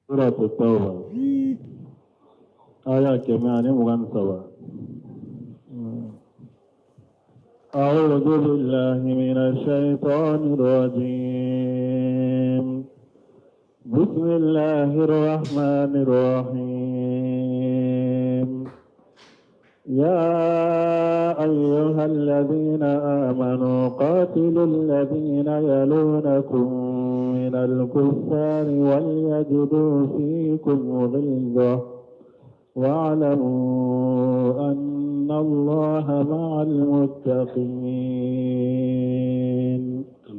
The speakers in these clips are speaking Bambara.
Suratu Tawba aya 123. أعوذ بالله من الشيطان الرجيم بسم الله الرحمن الرحيم يا أيها الذين آمنوا قاتلوا الذين يلونكم من الكفار وليجدوا فيكم غلظة واعلموا أن الله مع المتقين.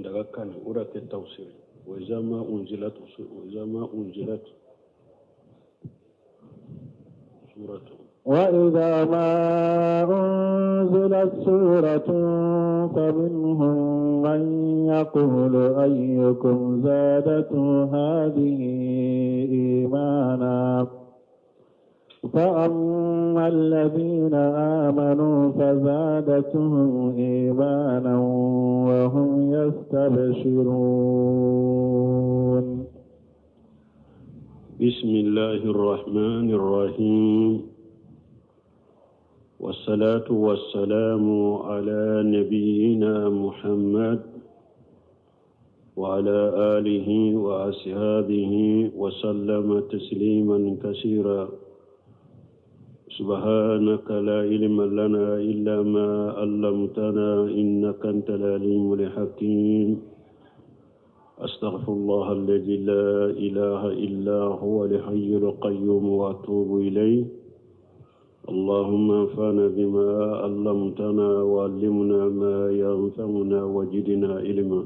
Daga kan o da kɛ tafsir وإذا ما أنزلت وإذا ما أنزلت سورة وإذا ما أنزلت سورة فمنهم من يقول أيكم زادته هذه إيمانا فأما الذين آمنوا فزادتهم إيمانا وهم يستبشرون. بسم الله الرحمن الرحيم والصلاة والسلام على نبينا محمد وعلى آله وأصحابه وسلم تسليما كثيرا. سبحانك لا علم لنا إلا ما علمتنا إنك أنت العليم الحكيم. أستغفر الله الذي لا إله إلا هو الحي القيوم وأتوب إليه. اللهم انفعنا بما علمتنا وعلمنا ما ينفعنا وزدنا علما.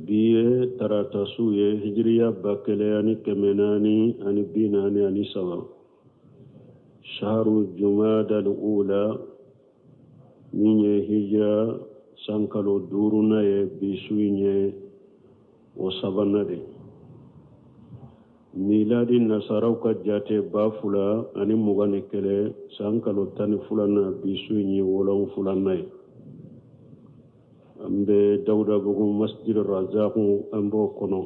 Bi ye tarata su ye, hijiriya 1443, شهر جمادى الأولى, min ye hijira sankalo duuruna ye. Bi su in ye o sabanan de. Miladi nasaraw ka jate 2021, san kalo 12nan, bi su in ye wolonfulanan ye. An bɛ Dawudabugu, Masjid Razak, an b'o kɔnɔ.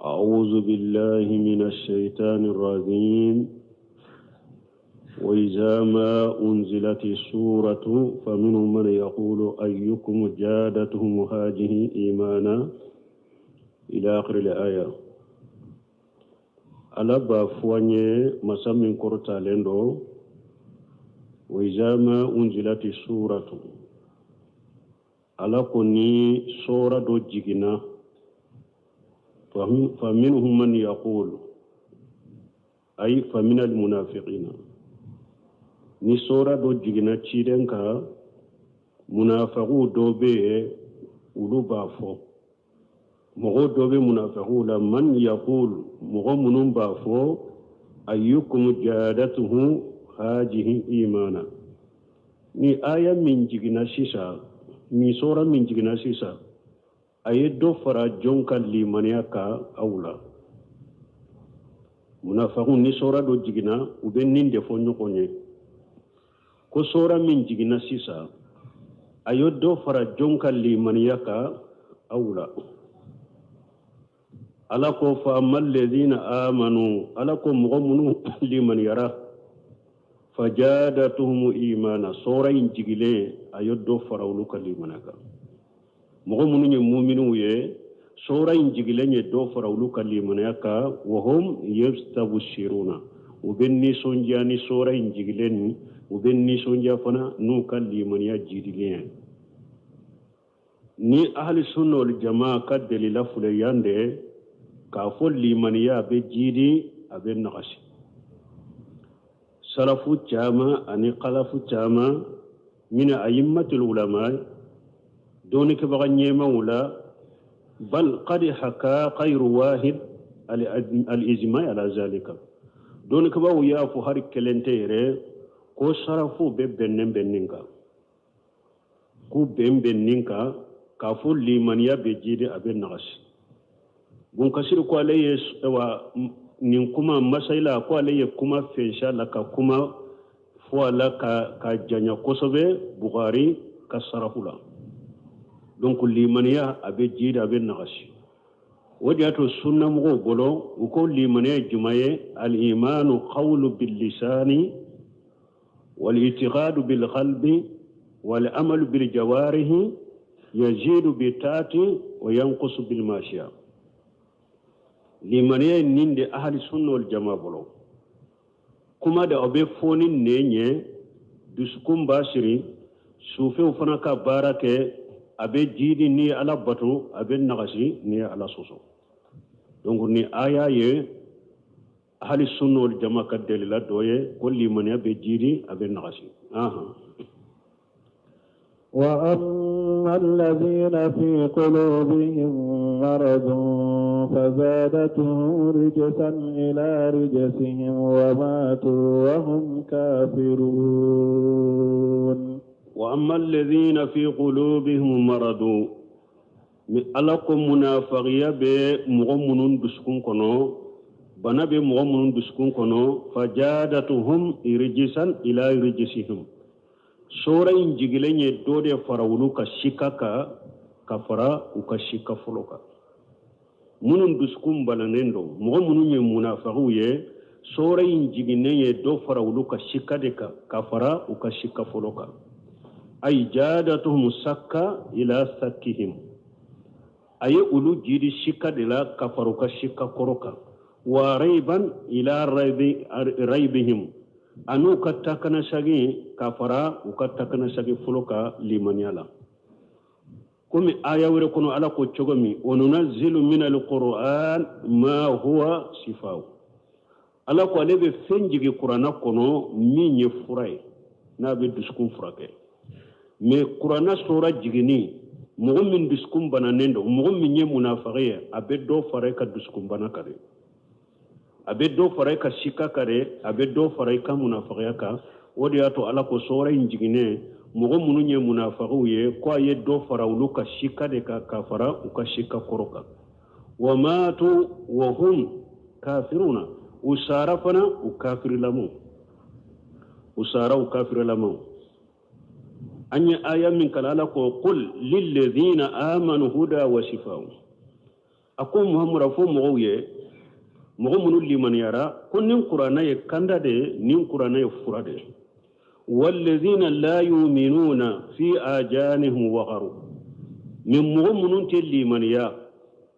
أعوذ بالله من الشيطان الرجيم. وإذا ما أنزلت السورة فمنهم من يقول أيكم زادته هذه إيمانا إلى آخر الآية. Ala b'a fɔ an ye, masa min kɔrɔtalen don. وإذا ما أنزلت السورة, Ala ko ni sɔra dɔ jiginna, فمنهم من يقول, أي فمن المنافقين, ni sɔra dɔ jiginna ciden kan, munafagiw dɔ bɛ yen, olu b'a fɔ. Mɔgɔ dɔ bɛ munafagiw la, من يقول, mɔgɔ minnu b'a fɔ, أيكم زادته هذه إيمانا, ni aya min jiginna sisan, ni sɔra min jiginna sisan, a ye dɔ fara jɔn ka limaniya kan aw la? Munafagiw, ni sɔra dɔ jiginna, u bɛ nin de fɔ ɲɔgɔn ye ko sɔra min jiginna sisan, a ye dɔ fara jɔn ka limaniya kan aw la? Ala ko فأما الذين آمنوا, Ala ko mɔgɔ minnu limaniyara, فزادتهم إيمانا, sɔra in jigilen, a ye dɔ fara olu ka limaniya kan. Mɔgɔ minnu ye muminiw ye, sɔra in jigilen ye dɔ fara olu ka limaniya kan. وهم يستبشرون, u bɛ nisɔndiya ni sɔra in jigilen ni u bɛ nisɔndiya fana n'u ka limaniya jidilen ye. Ni ahli sunna wal jamaa ka delila filɛ yan de k'a fɔ limaniya a bɛ jidi, a bɛ nagasi. Salafu caman ani kalafu caman, من أئمة العلماء, dɔnnikɛbaga ɲɛmaw la, بل قد حكى غير واحد الإجماع على ذلك, dɔnnikɛbagaw y'a fɔ hari kelen tɛ yɛrɛ ko sarafu bɛ bɛnnen bɛ nin kan, k'u bɛn bɛ nin kan k'a fɔ limaniya bɛ jidi, a bɛ nagasi. Bunkasiri ko ale ye wa nin kuma masayila, ko ale ye kuma fɛnsa la ka kuma fɔ a la ka janya kosɛbɛ Bukari ka sarafu la. Donc limaniya a bɛ jidi, a bɛ nagasi. O de y'a to sunnamɔgɔw bolo, u ko limaniya ye jumɛn ye? Al-imanu qawlu bil-lisani wal-i'tiqadu bil-qalbi wal-amalu bil-jawarihi yazidu bi-taati wa yanqusu bil-masiya. Limaniya ye nin de ahali sunna wal jama bolo. Kuma de, aw bɛ fɔ ni nɛn ye, dusukun b'a siri, sufɛw fana ka baara kɛ. A bɛ jiidi n'i ye Ala bato, a bɛ nagasi n'i ye Ala sɔsɔ. Donc ni aya ye ahali sunna wal jama ka delila dɔ ye ko limaniya bɛ jiidi, a bɛ nagasi. وأما الذين في قلوبهم مرض فزادتهم رجسا إلى رجسهم وماتوا وهم كافرون. وأما الذين في قلوبهم مرض, mi Ala ko munafagiya bɛ mɔgɔ minnu dusukun kɔnɔ, bana bɛ mɔgɔ minnu dusukun kɔnɔ, fajadatuhum rijisan ila rijisihim. Sora in jigilen ye dɔ de fara olu ka sika kan ka fara u ka sika fɔlɔ kan. Minnu dusukun bananen don, mɔgɔ minnu ye munafagiw ye, sora in jiginnen ye dɔ fara olu ka sika de kan ka fara u ka sika fɔlɔ kan. Ay jadatuhum sakka ila sakkihim, a ye olu jidi sika de la ka fara u ka sika kɔrɔ kan. Wa rayban ila raybihim, an'u ka takanasagi ka fara u ka takanasagi fɔlɔ ka limaniya la. Komi aya wɛrɛ kɔnɔ, Ala ko cogo min: wa nunazzilu min alquran ma huwa sifaw. Ala ko ale bɛ fɛn jigi Kuranna kɔnɔ min ye fura ye, n'a bɛ dusukun furakɛ. Mais Kuranna sora jiginni, mɔgɔ min dusukun bananen don, mɔgɔ min ye munafagi ye, a bɛ dɔ fara i ka dusukun bana kan dɛ, a bɛ dɔ fara i ka sika kan dɛ, a bɛ dɔ fara i ka munafagiya kan. O de y'a to Ala ko sora in jiginnen, mɔgɔ minnu ye munafagiw ye, ko a ye dɔ fara olu ka sika de kan ka fara u ka sika kɔrɔ kan. Wa matu wa hum kafiruna, u sara fana u kafirilamu, u sara u kafirilamu. An ye aya min kala, Ala ko: qul lilladhina amanu huda wa shifaa. A ko Muhamadu, fɔ mɔgɔw ye, mɔgɔ minnu limaniyara, ko nin Kuranna ye kanda de ye, nin Kuranna ye fura de ye. Walladhina la yuminuna fi ajanihim waqaru, ni mɔgɔ minnu tɛ limaniya,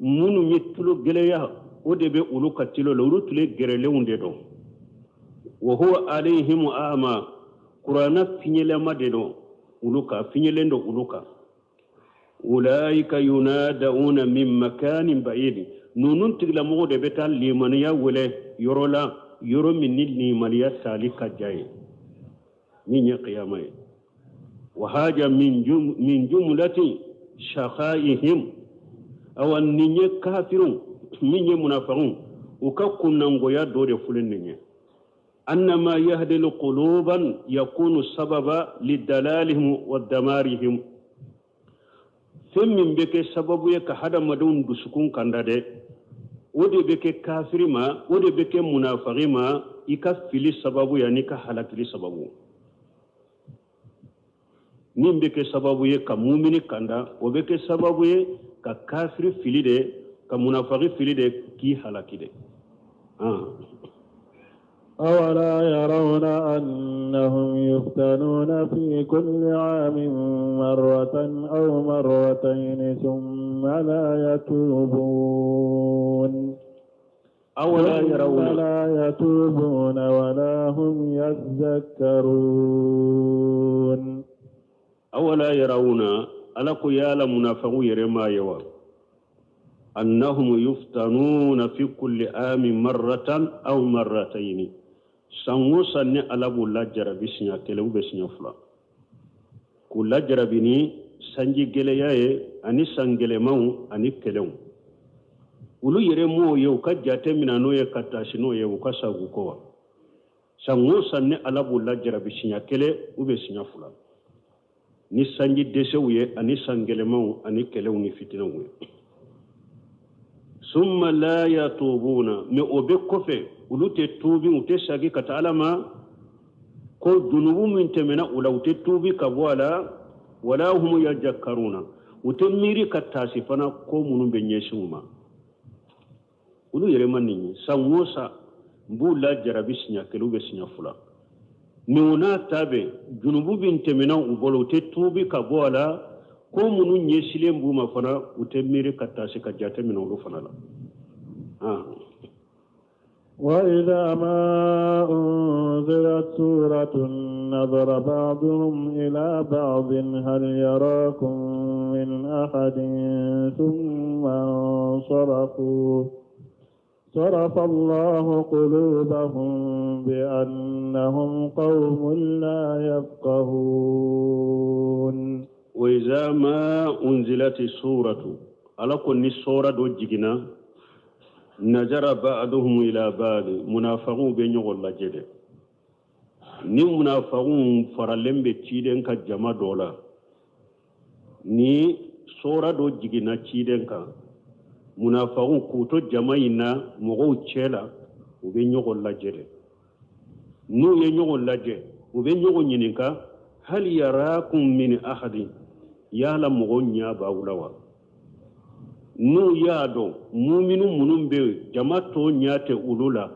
minnu ye tulo gɛlɛya, o de bɛ olu ka tilo la, olu tile gɛrɛlenw de don. Wa huwa alayhim ama, Kuranna fiɲɛlama de don olu kan, fiɲɛlen don olu kan. Ulaika yunadauna min makanin ba'id, ninnu tigilamɔgɔw de bɛ taa limaniya wele yɔrɔ la, yɔrɔ min ni limaniya tali ka diya ye, min ye kiyama ye. Wa haja min jumlati shaqaihim, awa nin ye kafirun min ye munafagun u ka kunnangoya dɔ de filɛ nin ye. Annama yahdilu quluban yakunu sababa lidalalihim wa damarihim, fɛn min bɛ kɛ sababu ye ka hadamadenw dusukun kanda dɛ, o de bɛ kɛ kafiri ma, o de bɛ kɛ munafagi ma, i ka fili sababu ye ani ka halakili sababu. Min bɛ kɛ sababu ye ka mumini kanda, o bɛ kɛ sababu ye ka kafiri fili de, ka munafagi fili de, k'i halaki de. أولا يرون أنهم يفتنون في كل عام مرة أو مرتين ثم لا يتوبون. أولا يرون لا يتوبون ولا هم يذكرون. أولا يرون, ala ko yala munafagu yɛrɛ ma ye wa, annahum yuftanuna fi kulli amin marratan aw marrataini, san o san ni Ala b'u lajarabi siɲɛ kelen u bɛ siɲɛ fila, k'u lajarabi ni sanji gɛlɛya ye ani san gɛlɛmanw ani kɛlɛw. Olu yɛrɛ m'o ye, u ka jate minɛ n'o ye ka taasi n'o ye, u ka sagu kɔ wa? San o san ni Ala b'u lajarabi siɲɛ kelen u bɛ siɲɛ fila ni sanji dɛsɛw ye ani san gɛlɛmanw ani kɛlɛw ni fitinɛw ye. Summa la yatubuna, mais o bɛ kɔfɛ olu tɛ tuubi, u tɛ sagi ka taa Ala ma ko junubu min tɛmɛna u la, u tɛ tuubi ka bɔ a la. Wala hum yajakkaruna, u tɛ miiri ka taasi fana ko minnu bɛ ɲɛsin u ma. Olu yɛrɛ ma nin ye. San o san n b'u lajarabi siɲɛ kelen ou bien siɲɛ fila, mais o n'a ta bɛɛ, junubu min tɛmɛna u bolo, u tɛ tuubi ka bɔ a la. Ko minnu ɲɛsilen b'u ma fana, u tɛ miiri ka taa se ka jate minɛ olu fana la. وإذا ما أنزلت سورة نظر بعضهم إلى بعض هل يراكم من أحد ثم انصرفوا صرف الله قلوبهم بأنهم قوم لا يفقهون. وإذا ما أنزلت سورة، ala ko ni sora dɔ jiginna, nazara ba'duhum ila ba'd, munafaguw bɛ ɲɔgɔn lajɛ dɛ. Ni munafaguw faralen bɛ ciden ka jama dɔ la, ni sora dɔ jiginna ciden kan, munafaguw k'u to jama in na mɔgɔw cɛ la, u bɛ ɲɔgɔn lajɛ dɛ. N'u ye ɲɔgɔn lajɛ, u bɛ ɲɔgɔn ɲininka: hal yarakum min ahadin, yala mɔgɔ ɲɛ b'aw la wa? N'u y'a dɔn muminu minnu bɛ yen, jama tɔ ɲɛ tɛ olu la,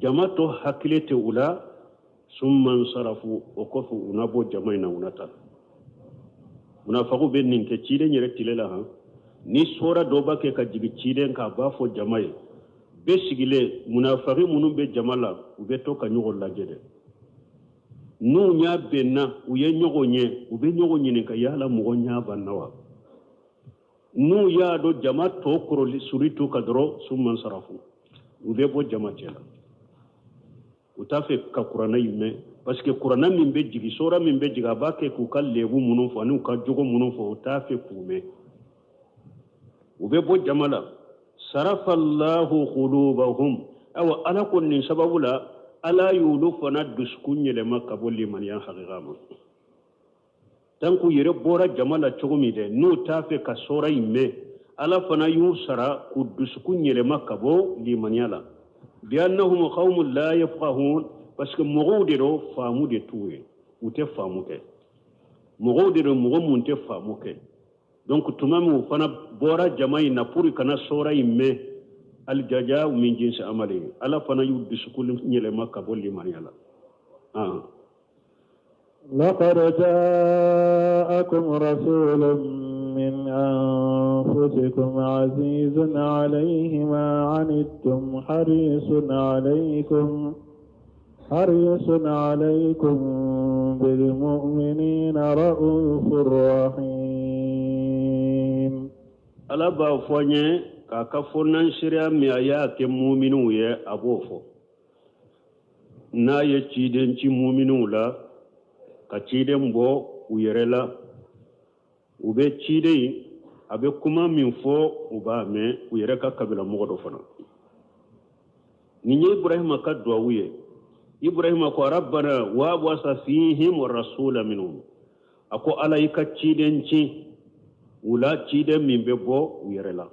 jama tɔ hakili tɛ u la, summa nsarafu, o kɔfɛ u na bɔ jama in na, u na taa. Munafaguw bɛ nin kɛ ciden yɛrɛ tile la han. Ni sora dɔ b'a kɛ ka jigin ciden kan, a b'a fɔ jama ye bɛɛ sigilen, munafagi minnu bɛ jama la, u bɛ to ka ɲɔgɔn lajɛ dɛ. N'u ɲɛ bɛnna, u ye ɲɔgɔn ye, u bɛ ɲɔgɔn ɲininka: yala mɔgɔ ɲɛ b'an na wa? N'u y'a dɔn jama tɔ kɔrɔli suri t'u kan dɔrɔn, summa nsarafu, u bɛ bɔ jama cɛ la. U t'a fɛ ka kuranɛ in mɛn, parce que kuranɛ min bɛ jigin, sora min bɛ jigin, a b'a kɛ k'u ka lebu minnu fɔ ani u ka jogo minnu fɔ, u t'a fɛ k'u mɛn. U bɛ bɔ jama la. Sarafallahu qulubahum, awa ala ko nin sababu la, ala y'olu fana dusukun yɛlɛma ka bɔ limaniya hakika ma. Tant k'u yɛrɛ bɔra jama la cogo min dɛ, n'u t'a fɛ ka sora in mɛn, ala fana y'u sara k'u dusukun yɛlɛma ka bɔ limaniya la. Biannahum qawmun la yafqahun, parce que mɔgɔw de don, faamu de t'u ye, u tɛ faamu kɛ. Mɔgɔw de don, mɔgɔ mun tɛ faamu kɛ. Donc tuma min u fana bɔra jama in na pour kana sora in mɛn, aljaza min jinsi amali, ala fana y'u dusukun yɛlɛma ka bɔ limaniya la. لقد جاءكم رسول من أنفسكم عزيز عليه ما عنتم حريص عليكم بالمؤمنين رؤوف رحيم. Ala b'a fɔ an ye k'a ka fɔnansiriya min a y'a kɛ muminiw ye, a b'o fɔ. N'a ye ciden ci muminiw la, ka ciden bɔ u yɛrɛ la, u bɛ ciden a bɛ kuma min fɔ, u b'a mɛn, u yɛrɛ ka kabila mɔgɔ dɔ fana. Nin ye Ibrahima ka duwawu ye. Ibrahima ko: rabbana wab'as fihim rasula minhum. A ko ala, i ka ciden ci u la, ciden min bɛ bɔ u yɛrɛ la.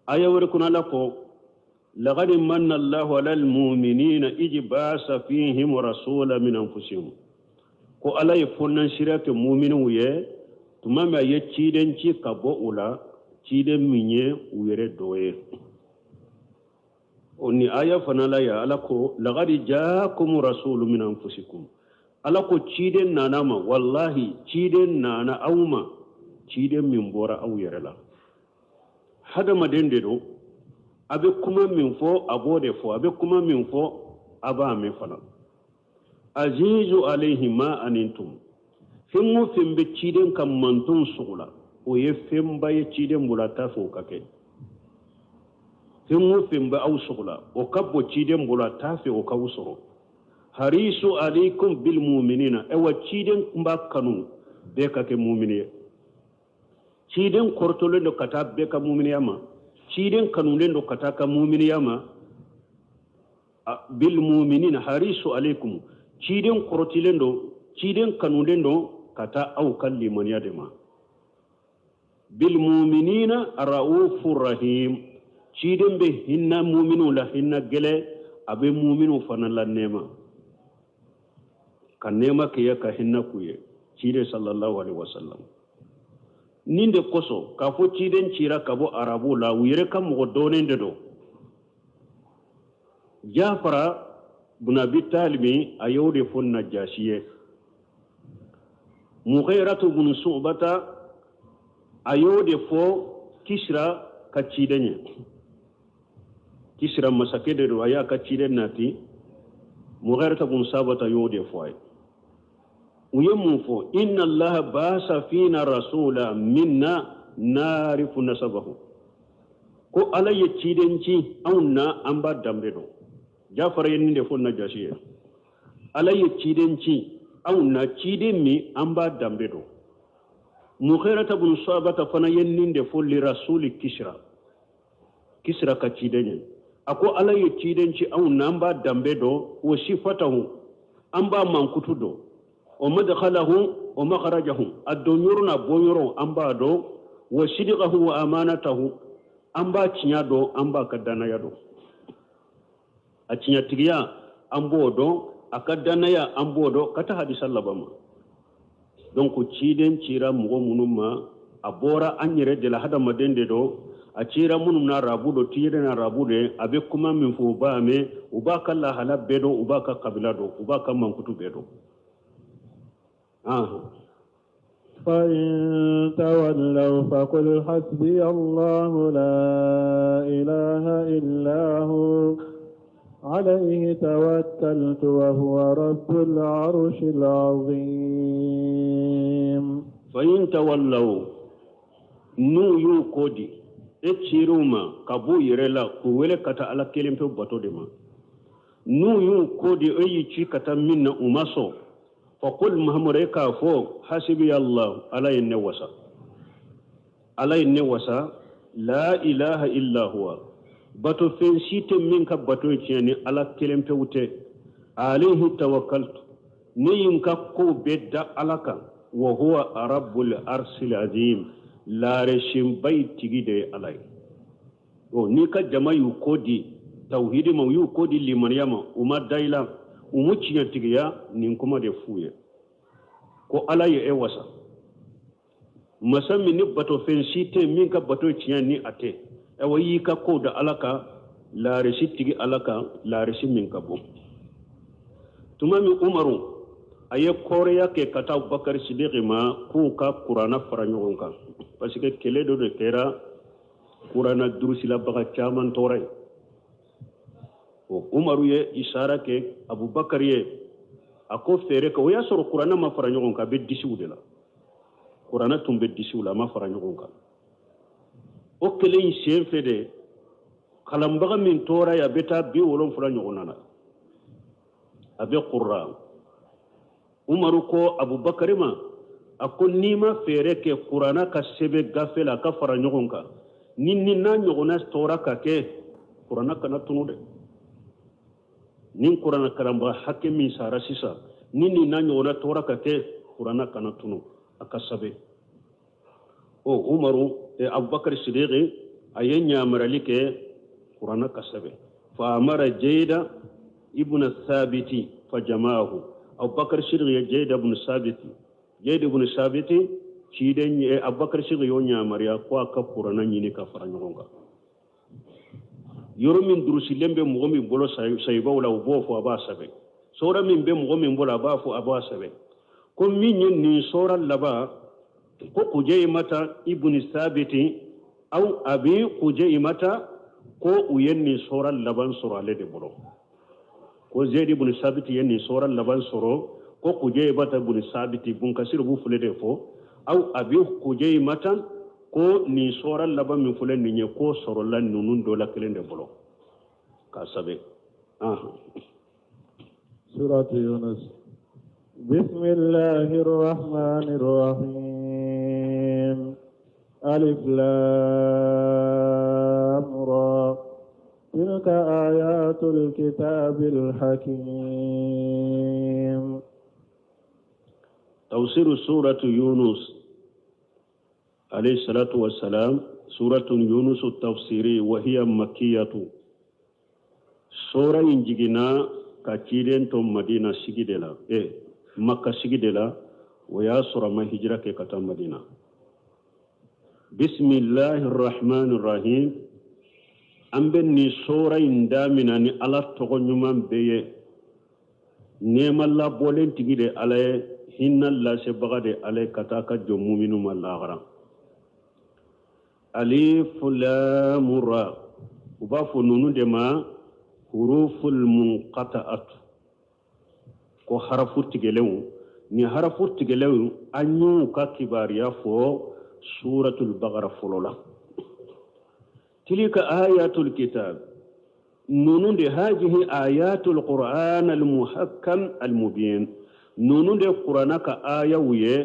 Aya wɛrɛ kɔnɔ, ala ko: laqad manna allahu ala almuminina ij ba'asa fihim rasula min anfusihim. Ko ala ye fɔnansiriya kɛ muminiw ye tuma min a ye ciden ci ka bɔ u la, ciden min ye u yɛrɛ dɔ ye. O ni aya fana la ya, ala ko: laqad jaakum rasulu min anfusikum. Ala ko ciden nana ma, wallahi ciden nana aw ma, ciden min bɔra aw yɛrɛ la, hadamaden de don. A bɛ kuma min fɔ, a b'o de fɔ. A bɛ kuma min fɔ, a b'a mɛn fana. Azizu alayhi ma anittum, fɛn o fɛn bɛ ciden ka manton sugu la, o ye fɛnba ye ciden bolo, a t'a fɛ o ka kɛ. Fɛn o fɛn bɛ aw sugu la, o ka bon ciden bolo, a t'a fɛ o k'aw sɔrɔ. Harisu alaykum bil mu'minina, ayiwa ciden tun b'a kanu bɛɛ ka kɛ mumini ye. Ciden kɔrɔtɔlen don ka taa bɛɛ ka muminiya ma, ciden kanulen don ka taa ka muminiya ma. Bil mu'minina harisu alaykum, ciden kɔrɔtilen don, ciden kanulen don ka taa aw ka limaniya de ma. Bil mu'minina ra'ufur rahim, ciden bɛ hinɛ muminiw la, hinɛ gɛlɛ, a bɛ muminiw fana la nɛɛma, ka nɛɛma kɛ ye, ka hinɛ k'u ye, ciden sallallahu alaihi wasallam. Nin de kosɔn k'a fɔ ciden cira ka bɔ arabuw la, u yɛrɛ ka mɔgɔ dɔɔnin de don. Jafara bun Abi Talibi a y'o de fɔ Najasi ye. Mughiratu bun Su'bata a y'o de fɔ Kisira ka ciden ye. Kisira masakɛ de don, a y'a ka ciden nati. Mughiratu bun Su'bata y'o de fɔ a ye. U ye mun fɔ? Inna Allaha ba'asa fina rasula minna narifu nasabahu. Ko Ala ye ciden ci anw na, an b'a danbe dɔn. Jafara ye nin de fɔ Najasi ye. Ala ye ciden ci anw na, ciden min an b'a danbe dɔn. Mughirata bun Su'bata fana ye nin de fɔ lirasuli Kisira. Kisira ka ciden ye. A ko Ala ye ciden ci anw na, an b'a danbe dɔn, wa sifatahu, an b'a mankutu dɔn, wa madkhalahu wa makhrajahu, a don yɔrɔ n'a bɔ yɔrɔ an b'a dɔn, wa sidqahu wa amanatahu, an b'a tiɲɛ dɔn, an b'a ka dannaya dɔn. A tiɲɛtigiya an b'o dɔn, a ka dannaya an b'o dɔn, ka taa hadisa laban ma. Donc ciden cira mɔgɔ minnu ma, a bɔra an yɛrɛ de la, hadamaden de don. A cira minnu na, arabu don, ciden na arabu de, a bɛ kuma min fɔ u b'a mɛn, u b'a ka lahala bɛɛ dɔn, u b'a ka kabila dɔn, u b'a ka mankutu bɛɛ dɔn. فإن تولوا فقل حسبي الله لا إله إلا هو عليه توكلت وهو رب العرش العظيم. فإن تولوا, n'u y'u kɔ di e cir'u ma ka b'u yɛrɛ la k'u wele ka taa Ala kelen pe bato de ma, n'u y'u kɔ di e y'i ci ka taa min na, u ma sɔn, faqul, Muhammadu, e k'a fɔ hasibi Allah, Ala ye ne wasa, Ala ye ne wasa. La ilaha illa huwa, bato fɛn si tɛ min ka bato ye tiɲɛ ni Ala kelen pewu tɛ. Alayhi tawakkaltu, ne ye n ka kow bɛɛ da Ala kan. Wa huwa rabbul arsil azim, laaresinba tigi de ye Ala ye. O n'i ka jama y'u kɔ di tawhidi ma, u y'u kɔ di limaniya ma, u ma da i la, u mu tiɲɛtigiya, nin kuma de f'u ye ko Ala ye e wasa, masa min ni batofɛn si tɛ min ka bato tiɲɛ ni a tɛ. Ayiwa, i y'i ka kow da Ala kan, laarisi tigi Ala kan, laarisi min ka bon. Tuma min Umaru a ye kɔrɔya kɛ ka taa Abubakari Sidiki ma k'u ka kuranna fara ɲɔgɔn kan, parce que kɛlɛ dɔ de kɛra, kuranna durusilabaga caman tora yen. O Umaru ye isara kɛ Abubakari ye, a ko feere kɛ. O y'a sɔrɔ kuranna ma fara ɲɔgɔn kan, a bɛ disiw de la, kuranna tun bɛ disiw la, a ma fara ɲɔgɔn kan. O kɛlɛ in sen fɛ de, kalanbaga min tora yen, a bɛ taa 70 ɲɔgɔnna na, a bɛ kuran. Umaru ko Abubakari ma, a ko n'i ma feere kɛ kuranna ka sɛbɛn gafe la, a ka fara ɲɔgɔn kan, ni ni n'a ɲɔgɔnna tora ka kɛ, kuranna kana tunu dɛ. Ni kuranna kalanbaga hakɛ min sara sisan, ni nin n'a ɲɔgɔnna tora ka kɛ, kuranna kana tunu, a ka sɛbɛn. O Umaru, Abubakar Sidiki a ye ɲamarali kɛ kuranna ka sɛbɛn. Fa amara Jayida ibn Sabiti fa jama'ahu. Abubakar Sidiki ye Jayida ibn Sabiti, Jayida ibn Sabiti ciden, Abubakar Sidiki y'o ɲamariya ko a ka kuranna ɲini ka fara ɲɔgɔn kan. Yɔrɔ min durusilen bɛ mɔgɔ min bolo sayibaw la, u b'o fɔ, a b'a sɛbɛn. Sɔrɔ min bɛ mɔgɔ min bolo, a b'a fɔ, a b'a sɛbɛn. Ko min ye nin sɔrɔ laban, ko Kujaymata ibn Sabiti aw Abi Kujaymata, ko u ye nin sɔrɔ laban sɔrɔ ale de bolo. Ko Zaid ibn Sabiti ye nin sɔrɔ laban sɔrɔ, ko Kujaymata ibn Sabiti, Bunkasir b'u filɛ de fɔ, aw Abi Kujaymata, ko nin sɔrɔ laban min filɛ nin ye, ko sɔrɔla ninnu dɔ la kelen de bolo k'a sɛbɛn. سورة يونس. بسم الله الرحمن الرحيم. ألف لام را، تلك آيات الكتاب الحكيم. تفسير سورة يونس عليه الصلاة والسلام. سورة يونس التفسيري وهي مكية. سورة in jiginna ka ciden to Madina sigi de la, Makka sigi de la, o y'a sɔrɔ a ma hijira kɛ ka taa Madina. Bismillahi rahmani rahim. An bɛ nin sora in damina ni Ala tɔgɔ ɲuman bɛɛ ye. Nɛɛma labɔlen tigi de Ala ye, hinɛ lasebaga de Ala ye ka taa ka jɔn muminu ma lahara. Alif lam ra, u b'a fɔ ninnu de ma huruful munqata'at, ko harafu tigɛlenw. Ni harafu tigɛlenw an y'u ka kibaruya fɔ suratul bagara fɔlɔ la. Tilka ayatul kitab, ninnu de hajihi ayatul qur'an al muhakkam al mubin, ninnu de kurana ka ayaw ye,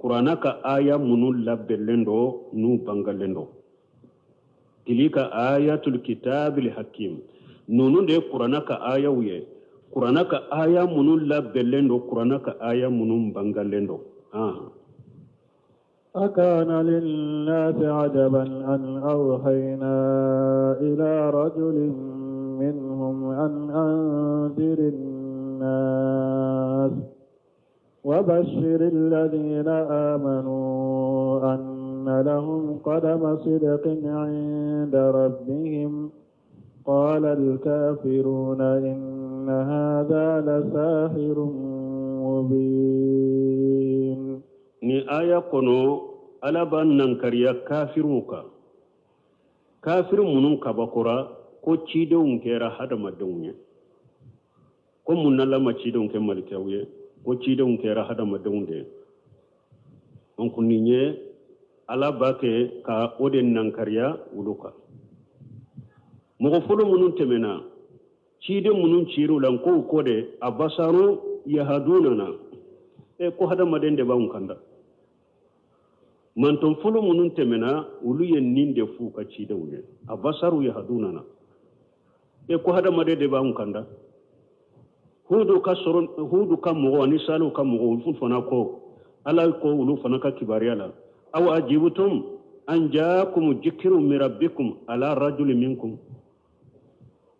kurana ka aya minnu labɛnlen don n'u bangalen don. Tilka ayatul kitab al hakim, ninnu de kurana ka ayaw ye, kurana ka aya minnu labɛnlen don, kurana ka aya minnu bangalen don. أكان للناس عجبا أن أوحينا إلى رجل منهم أن أنذر الناس وبشر الذين آمنوا أن لهم قدم صدق عند ربهم قال الكافرون إن هذا لساحر مبين. Ni aya kɔnɔ, Ala b'a nankariya kafiriw kan, kafiri minnu kabakora ko cidenw kɛra hadamadenw ye, ko mun n'Ala ma cidenw kɛ malikɛw ye, ko cidenw kɛra hadamadenw de ye. Donc nin ye Ala b'a kɛ ka o de nankariya olu kan. Mɔgɔ fɔlɔ minnu tɛmɛna, ciden minnu cir'u la, k'o ko de abasaru yahaduna na, e ko hadamaden de b'anw kanda. Manton fɔlɔ minnu tɛmɛna, olu ye nin de f'u ka cidenw ye, abasaru yahaduna na, e ko hadamaden de b'anw kanda. Hudu ka sɔrɔ, Hudu ka mɔgɔ ani Salihu ka mɔgɔ, olu fana ko, Ala ko olu fana ka kibaruya la, aw ajibtum an jaakum jikru min rabbikum ala rajuli minkum.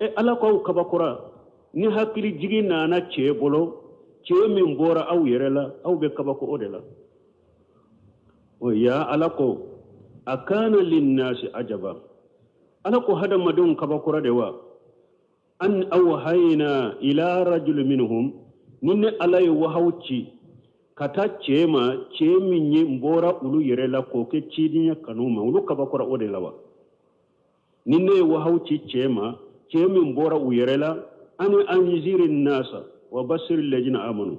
E Ala ko aw kabakora ni hakili jigin nana cɛ bolo, cɛ min bɔra aw yɛrɛ la, aw bɛ kabako o de la. O ya Ala ko akana linnasi ajaba, Ala ko hadamadenw kabakora de wa, an awhayna ila rajul minhum, ni ne Ala ye wahaw ci ka taa cɛ ma, cɛ min ye n bɔra olu yɛrɛ la k'o kɛ cidenya kanu ma, olu kabakora o de la wa? Ni ne ye wahaw ci cɛ ma, cɛ min bɔra u yɛrɛ la, ani anziri nasa wa basiri lajina amanu,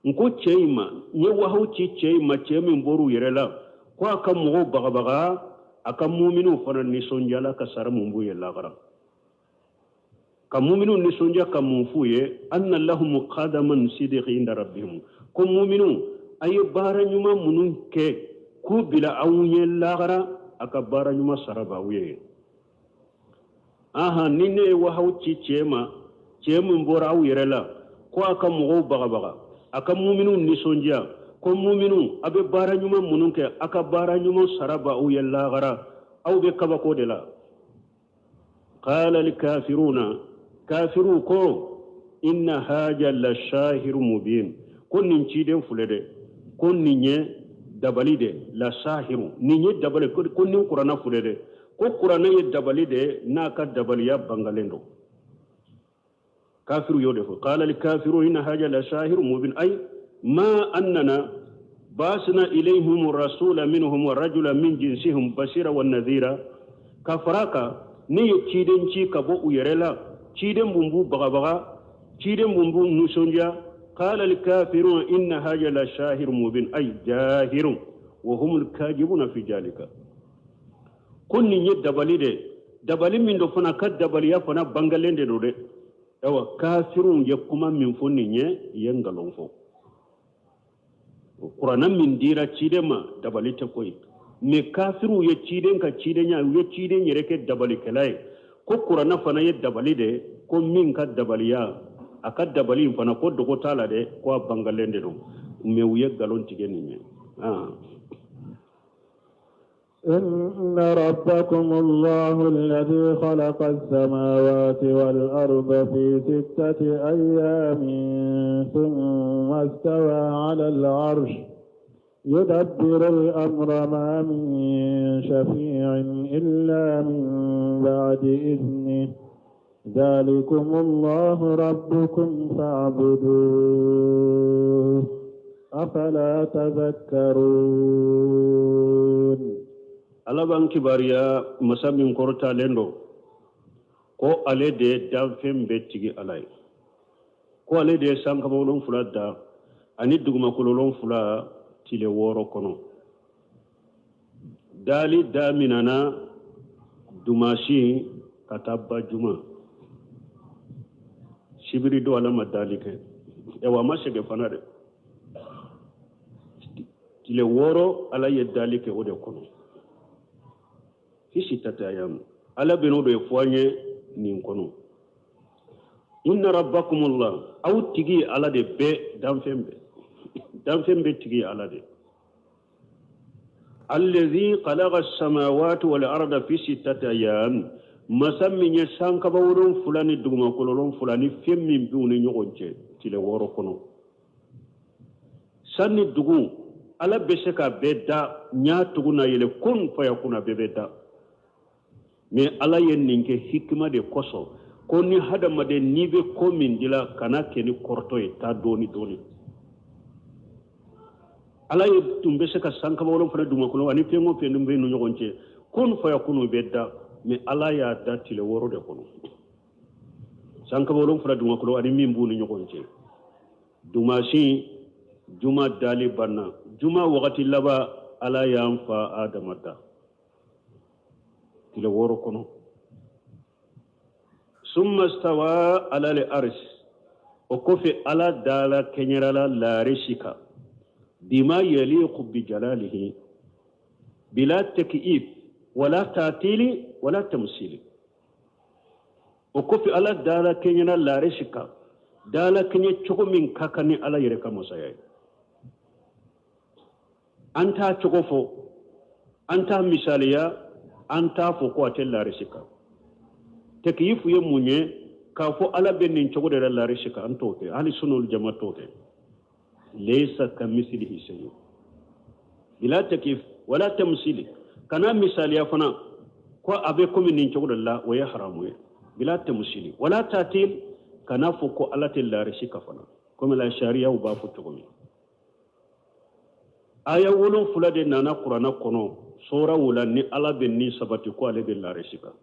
n ko cɛ in ma, n ye wahaw ci cɛ in ma, cɛ min bɔra u yɛrɛ la, ko a ka mɔgɔw bagabaga, a ka muminiw fana nisɔndiyala ka sara mun b'u ye lagara, ka muminiw nisɔndiya ka mun f'u ye, anna lahum qadaman sidqi inda rabbihim, ko muminiw a ye baara ɲuman minnu kɛ k'u bila aw ɲɛ lagara, a ka baara ɲuman sara b'aw ye. Aha, ni ne ye wahaw ci cɛ ma, cɛ min bɔra aw yɛrɛ la, ko a ka mɔgɔw bagabaga, a ka muminiw nisɔndiya, ko muminiw a bɛ baara ɲuman minnu kɛ, a ka baara ɲuman sara b'aw ye lagara, aw bɛ kabako de la. Qala alkafiruna, kafiru ko inna haja la shahiru mubin, ko nin ciden filɛ dɛ, ko nin ye dabali de, la sahiru, nin ye dabali, ko nin kuranna filɛ dɛ, ko kuranna ye dabali de, n'a ka dabaliya bangalen don. Kafiru y'o de fɔ, qala alkafiru inna haja la shahiru mubin, ay ma annana basna ilayhim rasula minhum wa rajula min jinsihim basira wa nadhira. Ka fara kan, ne ye ciden ci ka bɔ u yɛrɛ la, ciden mun b'u bagabaga, ciden mun b'u nisɔndiya. Qala alkafirun inna haja la shahir mubin, ay jahirun wa hum alkajibuna fi jalika, ko nin ye dabali de, dabali min do fana ka dabaliya fana bangalen de don dɛ. Ayiwa, kafirun ye kuma min fɔ nin ye, i ye nkalon fɔ. Kuranna min dira ciden ma, dabali tɛ koyi, mais kafiriw ye ciden ka cidenya, u ye ciden yɛrɛ kɛ dabalikɛla ye, ko kuranna fana ye dabali de, ko min ka dabaliya, a ka dabali in fana ko dogo t'a la dɛ, ko a bangalen de don, mais u ye nkalon tigɛ nin ye. إن ربكم الله الذي خلق السماوات والأرض في 6 أيام ثم استوى على العرش يدبر الأمر ما من شفيع إلا من بعد إذنه ذلكم الله ربكم فاعبدوه أفلا تذكرون. Ala b'an kibaruya masa min kɔrɔtalen don ko ale de ye danfɛn bɛɛ tigi Ala ye, ko ale de ye sankaba wolonfila da ani dugumakolo wolonfila tile 6 kɔnɔ. Dali daminana dumasi ka taa ba juma sibiri don, Ala ma dali kɛ. Ayiwa, a ma sɛgɛn fana dɛ. Tile 6 Ala ye dali kɛ o de kɔnɔ. Fi sittati ayam, Ala bɛn'o de fɔ an ye nin kɔnɔ. Inna rabbakumullah, aw tigi Ala de bɛ danfɛn bɛɛ, danfɛn bɛɛ tigi Ala de. Allazi khalaqa samawati wal arda fi sittati ayam, masa min ye sankaba wolonfila ni dugumakolo wolonfila ni fɛn min b'u ni ɲɔgɔn cɛ tile 6 kɔnɔ. San ni dugu, Ala bɛ se ka bɛɛ da ɲa tugu na yɛlɛ kun fayakun, a bɛɛ bɛ da. Mais Ala ye nin kɛ hikima de kosɔn, ko ni hadamaden n'i bɛ ko min dila, kana kɛ ni kɔrɔtɔ ye, taa dɔɔni dɔɔni. Ala ye tun bɛ se ka sankaba wolonfila dugumakolo ani fɛn o fɛn bɛ ni ɲɔgɔn cɛ kun fayakun bɛ da, mais Ala y'a da tile 6 de kɔnɔ. Sankaba wolonfila, dugumakolo ani min b'u ni ɲɔgɔn cɛ. Dumasi juma dali banna, juma wagati laban, Ala y'an fa Adama da tile 6 kɔnɔ. Summa stawa ala al arsh, o kɔfɛ Ala dala kɛɲɛra la laarisi kan bima yaliqu bi jalalihi bila takyif wala tatili wala tamsili. O kɔfɛ Ala dala kɛɲɛra laarisi kan, dala kɛɲɛ cogo min ka kan ni Ala yɛrɛ ka masaya ye. An t'a cogo fɔ, an t'a misaliya, an t'a fɔ ko a tɛ laarisi kan. Takiyifu ye mun ye? K'a fɔ Ala bɛ nin cogo de la laarisi kan, an t'o kɛ. Hali sunul jama t'o kɛ. Laysa kamisilihi shay'un bila takyif wala tamsili. Kana misaliya fana ko a bɛ komi nin cogo de la, o ye haramu ye. Bila tamsili wala tatil, kana fɔ ko Ala tɛ laarisi kan fana, komi la sariyaw b'a fɔ cogo min. Aya 7 de nana Kuranna kɔnɔ sora o la ni Ala bɛ nin sabati ko ale bɛ laarisi kan.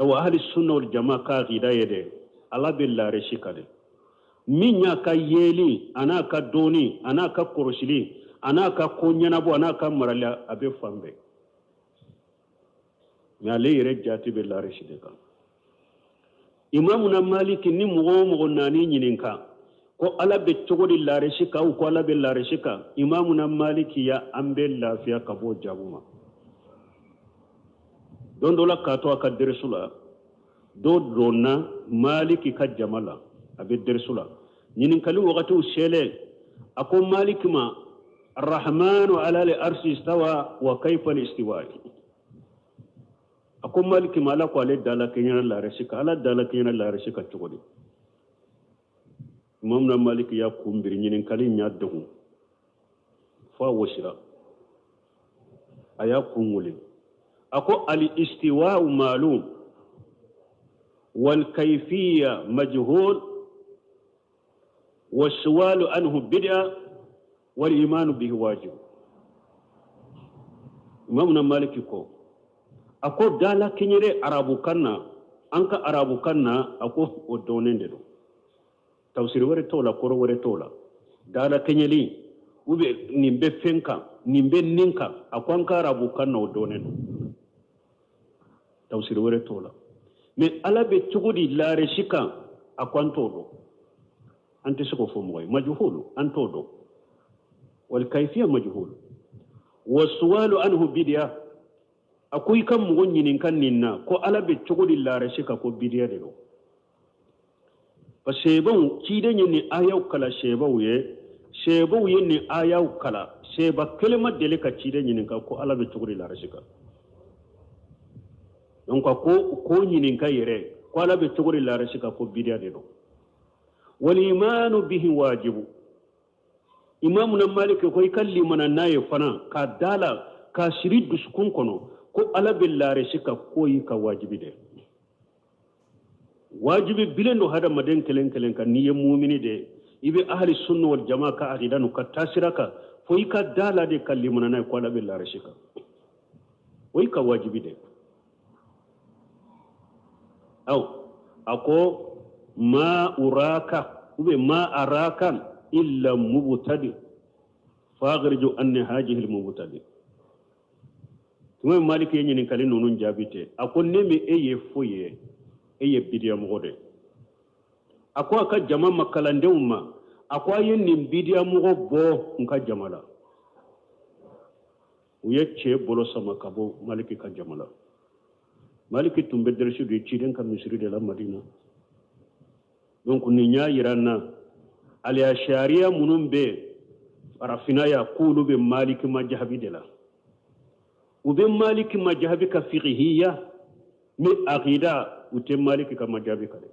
Awa, ahli sunna wal jama ka aqida ye dɛ, Ala bɛ laarisi kan dɛ. Min y'a ka yeli a n'a ka dɔnni a n'a ka kɔrɔsili a n'a ka ko ɲɛnabɔ a n'a ka marali, a bɛ fan bɛɛ, mais ale yɛrɛ jati bɛ laarisi de kan. Imamuna Maliki, ni mɔgɔ o mɔgɔ nani ɲininka ko Ala bɛ cogo di laarisi kan, ko Ala bɛ laarisi kan, Imamuna Maliki ya an bɛ lafiya ka bɔ jaabu ma. Don dɔ la, k'a to a ka derisu la, dɔ donna Maliki ka jama la, a bɛ derisu la, ɲininkali wagatiw selen, a ko Maliki ma: arrahmanu ala al arsi istawa wa kayfa al istiwa? A ko Maliki ma, Ala ko ale dala kɛɲɛna laarisi kan, Ala dala kɛɲɛna laarisi kan cogo di? Imamuna Maliki y'a kunbiri, ɲininkali in y'a degun fo a wɔsira, a y'a kun wuli, a ko: al istiwa ma'lum wal kayfiyya majhul والسؤال عنه بدعة والإيمان به واجب. Imamuna Maliki ko, a ko dala kɛɲɛrɛ arabukan na, an ka arabukan na, a ko o dɔnnen de don, tafsiri wɛrɛ t'o la, kɔrɔ wɛrɛ t'o la. Dala kɛɲɛli ou bien nin bɛ fɛn kan, nin bɛ nin kan, a ko an ka arabukan na o dɔnnen don, tafsiri wɛrɛ t'o la. Mais Ala bɛ cogo di laarisi kan, a ko an t'o dɔn, an tɛ se k'o fɔ mɔgɔ ye, majhulu, an t'o dɔn. Wal kayfiya majhulu wa suwalu anhu bidiya. A ko i ka mɔgɔ ɲininka nin na ko Ala bɛ cogo di laarisi kan, ko bidiya de don. Parce que sebaw ciden ye nin ayaw kala sebaw ye, sebaw ye nin ayaw kala, seba kelen ma deli ka ciden ɲininka ko Ala bɛ cogo di laarisi kan. Donc a ko ɲininka yɛrɛ ko Ala bɛ cogo di laarisi kan, ko bidiya de don. Wal imanu bihi wajibu. Imamuna Maliki ko i ka limana n'a ye fana k'a da la. k'a siri dusukun kɔnɔ ko Ala bɛ laarisi kan, k'o y'i ka wajibi de. Wajibi bilen don hadamaden kelen kelen kan. N'i ye mumini de ye, i bɛ ahali sunna wal jama ka akida n'u ka taasira kan, fo i ka da la de ka limana n'a ye ko Ala bɛ laarisi kan. O y'i ka wajibi de. Aw a ko ma uraka ou bien ma araka illa mubtadi faghriju anni hajihi mubtadi. Tuma Maliki ye ɲininkali ninnu jaabi ten, a ko ne min e ye foyi ye, e ye bidiya mɔgɔ de. A ko a ka jama ma, kalandenw ma, a ko a ye nin bidiya mɔgɔ bɔ n ka jama la. U ye cɛ bolo sama ka bɔ Maliki ka jama la. Maliki tun bɛ dɛrɛsi de ciden ka misiri de la Madina. Donc nin y'a yira n na, aliya sariya minnu bɛ farafinna yan, k'olu bɛ Maliki majahabi de la. U bɛ Maliki majahabi ka fikihiya, mais akida u tɛ Maliki ka majahabi kan dɛ.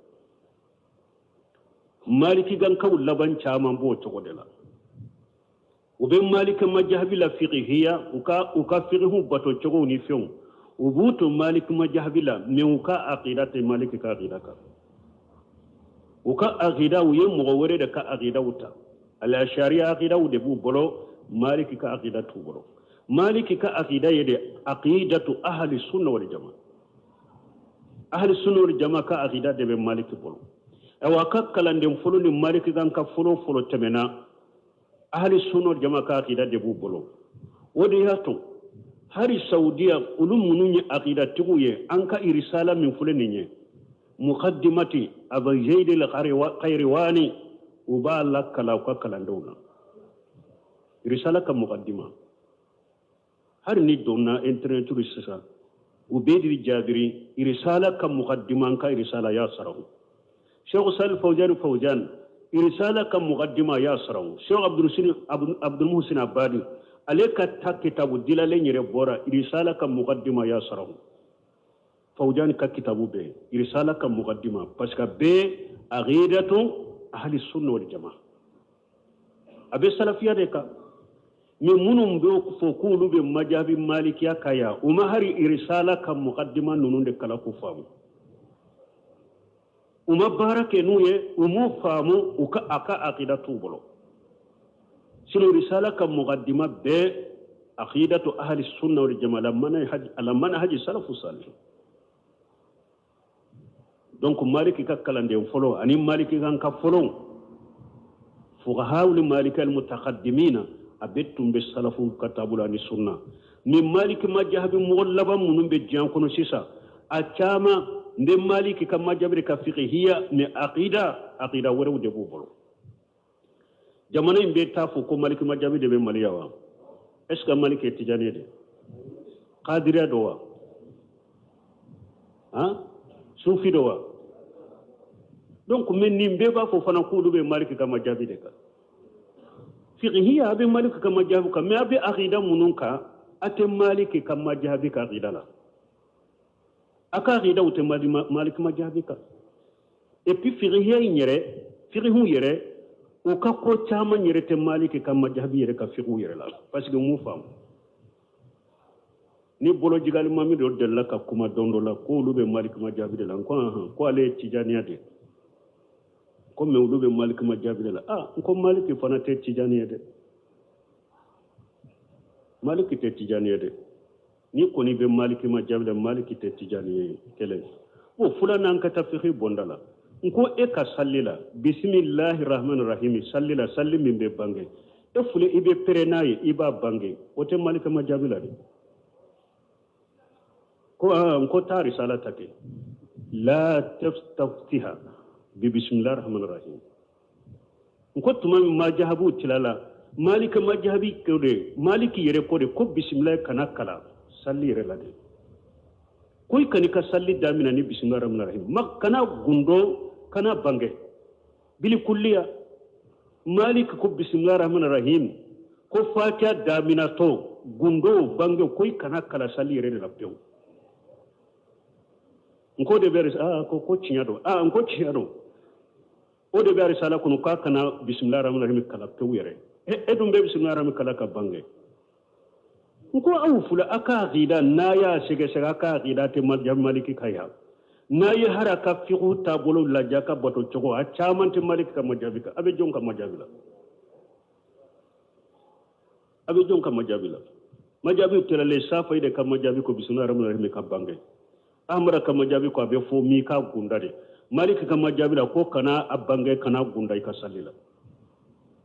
Maliki gankaw laban caman b'o cogo de la. U bɛ Maliki majahabi la fikihiya, u ka fikihu bato cogow ni fɛnw, u b'u to Maliki majahabi la, mais u ka akida tɛ Maliki ka akida kan. U ka akida, u ye mɔgɔ wɛrɛ de ka akidaw ta. Alasariya akidaw de b'u bolo, Maliki ka akida t'u bolo. Maliki ka akida ye de akidatu ahli sunna wal jama. Ahli sunna wal jama ka akida de bɛ Maliki bolo. Awa, ka kalanden fɔlɔ ni Maliki kan ka fɔlɔ fɔlɔ tɛmɛna, ahli sunna wal jama ka akida de b'u bolo. O de y'a to hari Saudiya, olu minnu ye akidatigiw ye, an ka irisala min filɛ nin ye, muqaddimati Abu Zayd al-Qayrawani, u b'a lakala u ka kalandenw na, irisala ka muqaddima. Hari ni donna internet sisan, u bɛ di jaabiri irisala ka muqaddima, an ka irisala y'a sarahu. Sheikh Salih Fawzan Fawzan, irisala ka muqaddima y'a sarahu. Sheikh Abdul Muhsin Abadi, ale ka ta kitabu dilalen yɛrɛ bɔra, irisala ka muqaddima y'a sarahu. Fawzan ka kitabu bɛɛ irisala ka muqaddima, parce que bɛɛ aqidatu ahli sunna wal jamaa, a bɛ salafiya de kan. Mais minnu bɛ fɔ k'olu bɛ majabi malikiya ka yan, u ma hari irisala ka muqaddima ninnu de kala k'u faamu. U ma baara kɛ n'u ye, u m'u faamu, u ka a ka aqida t'u bolo. Sinon risala ka muqaddima bɛɛ aqidatu ahli sunna wal jamaa ala manhaji salafu salih. Donc Maliki ka kalanden fɔlɔ ani Maliki kan ka fɔlɔ, fuqaha ni Maliki al mutaqaddimina, a bɛ tun bɛ salafu ka taabolo ani sunna. Ni Maliki majahabi mɔgɔ laban minnu bɛ diɲɛ kɔnɔ sisan, a caman n bɛ Maliki ka majabi ka fiqhiya, mais aqida wɛrɛw de b'u bolo. Jamana in bɛ taa fɔ ko Maliki majabi de bɛ Mali yan wa? Est ce que Maliki ye Tijani ye de, Kadiriya dɔ wa, han, Sufi dɔ wa? Donc mais nin bɛɛ b'a fɔ fana k'olu bɛ Maliki ka majabi de kan fiqhiya. A bɛ Maliki ka majabi kan, mais a bɛ aqida minnu kan, a tɛ Maliki ka majabi ka aqida la. A ka aqidaw tɛ Maliki majabi kan. Et puis fiqhiya in yɛrɛ, fiqhiw yɛrɛ, u ka ko caman yɛrɛ tɛ Maliki ka majabi yɛrɛ ka fiqhiw yɛrɛ la, parce que mun faamu ni bolo jigalimami dɔ delila ka kuma don dɔ la k'olu bɛ Maliki majabi de la. N ko ahan, ko ale ye Tijaniya de, ko mais olu bɛ Maliki majabi de la. Ah, n ko Maliki fana tɛ Tijani ye dɛ, Maliki tɛ Tijani ye dɛ. Ni kɔni bɛ Maliki majabi la, Maliki tɛ Tijani ye. Kelen o. Filanan, ka taa fiqhi bonda la, n ko e ka salli la, bisimilahi rahmani rahimi, salli la, salli min bɛ bange, e fule i bɛ pere n'a ye, i b'a bange, o tɛ Maliki majabi la dɛ. Ko n ko taa risala ta kɛ, la tastaftiha bi bisimilahi rahmani rahim. N ko tuma min majahabiw tilala, Maliki majahabi ko de, Maliki yɛrɛ ko de ko bisimilahi kana kalan salli yɛrɛ la dɛ, ko i kan'i ka salli daminɛ ni bisimilahi rahmani rahim, ma kana gundo, kana bange bili kulliya. Maliki ko bisimilahi rahmani rahim, ko Fatiha daminatɔ, gundo, bange, ko i kana kala salli yɛrɛ de la pewu. N ko de bɛ, ah, ko tiɲɛ don. Ah, n ko tiɲɛ don, o de bɛ risala kɔnɔ k'a kana bisimilahi rahmani rahim kala pewu yɛrɛ. E dun bɛ bisimilahi rahmani kala ka bange. N ko aw filɛ, a ka akida, n'a y'a sɛgɛsɛgɛ, a ka akida tɛ majabi Maliki kan yan. N'a ye hari a ka fiqhu taabolo lajɛ, a ka bato cogo, a caman tɛ Maliki ka majabi kan. A bɛ jɔn ka majabi la? A bɛ jɔn ka majabi la? Majabi tɛrɛlen Safayi de ka majabi ko bisimilahi rahmani rahim ka bange. Ahmada ka majabi ko a bɛ fɔ min ka gunda de. Maliki ka majabi la ko kana a bange, kana gunda i ka sali la.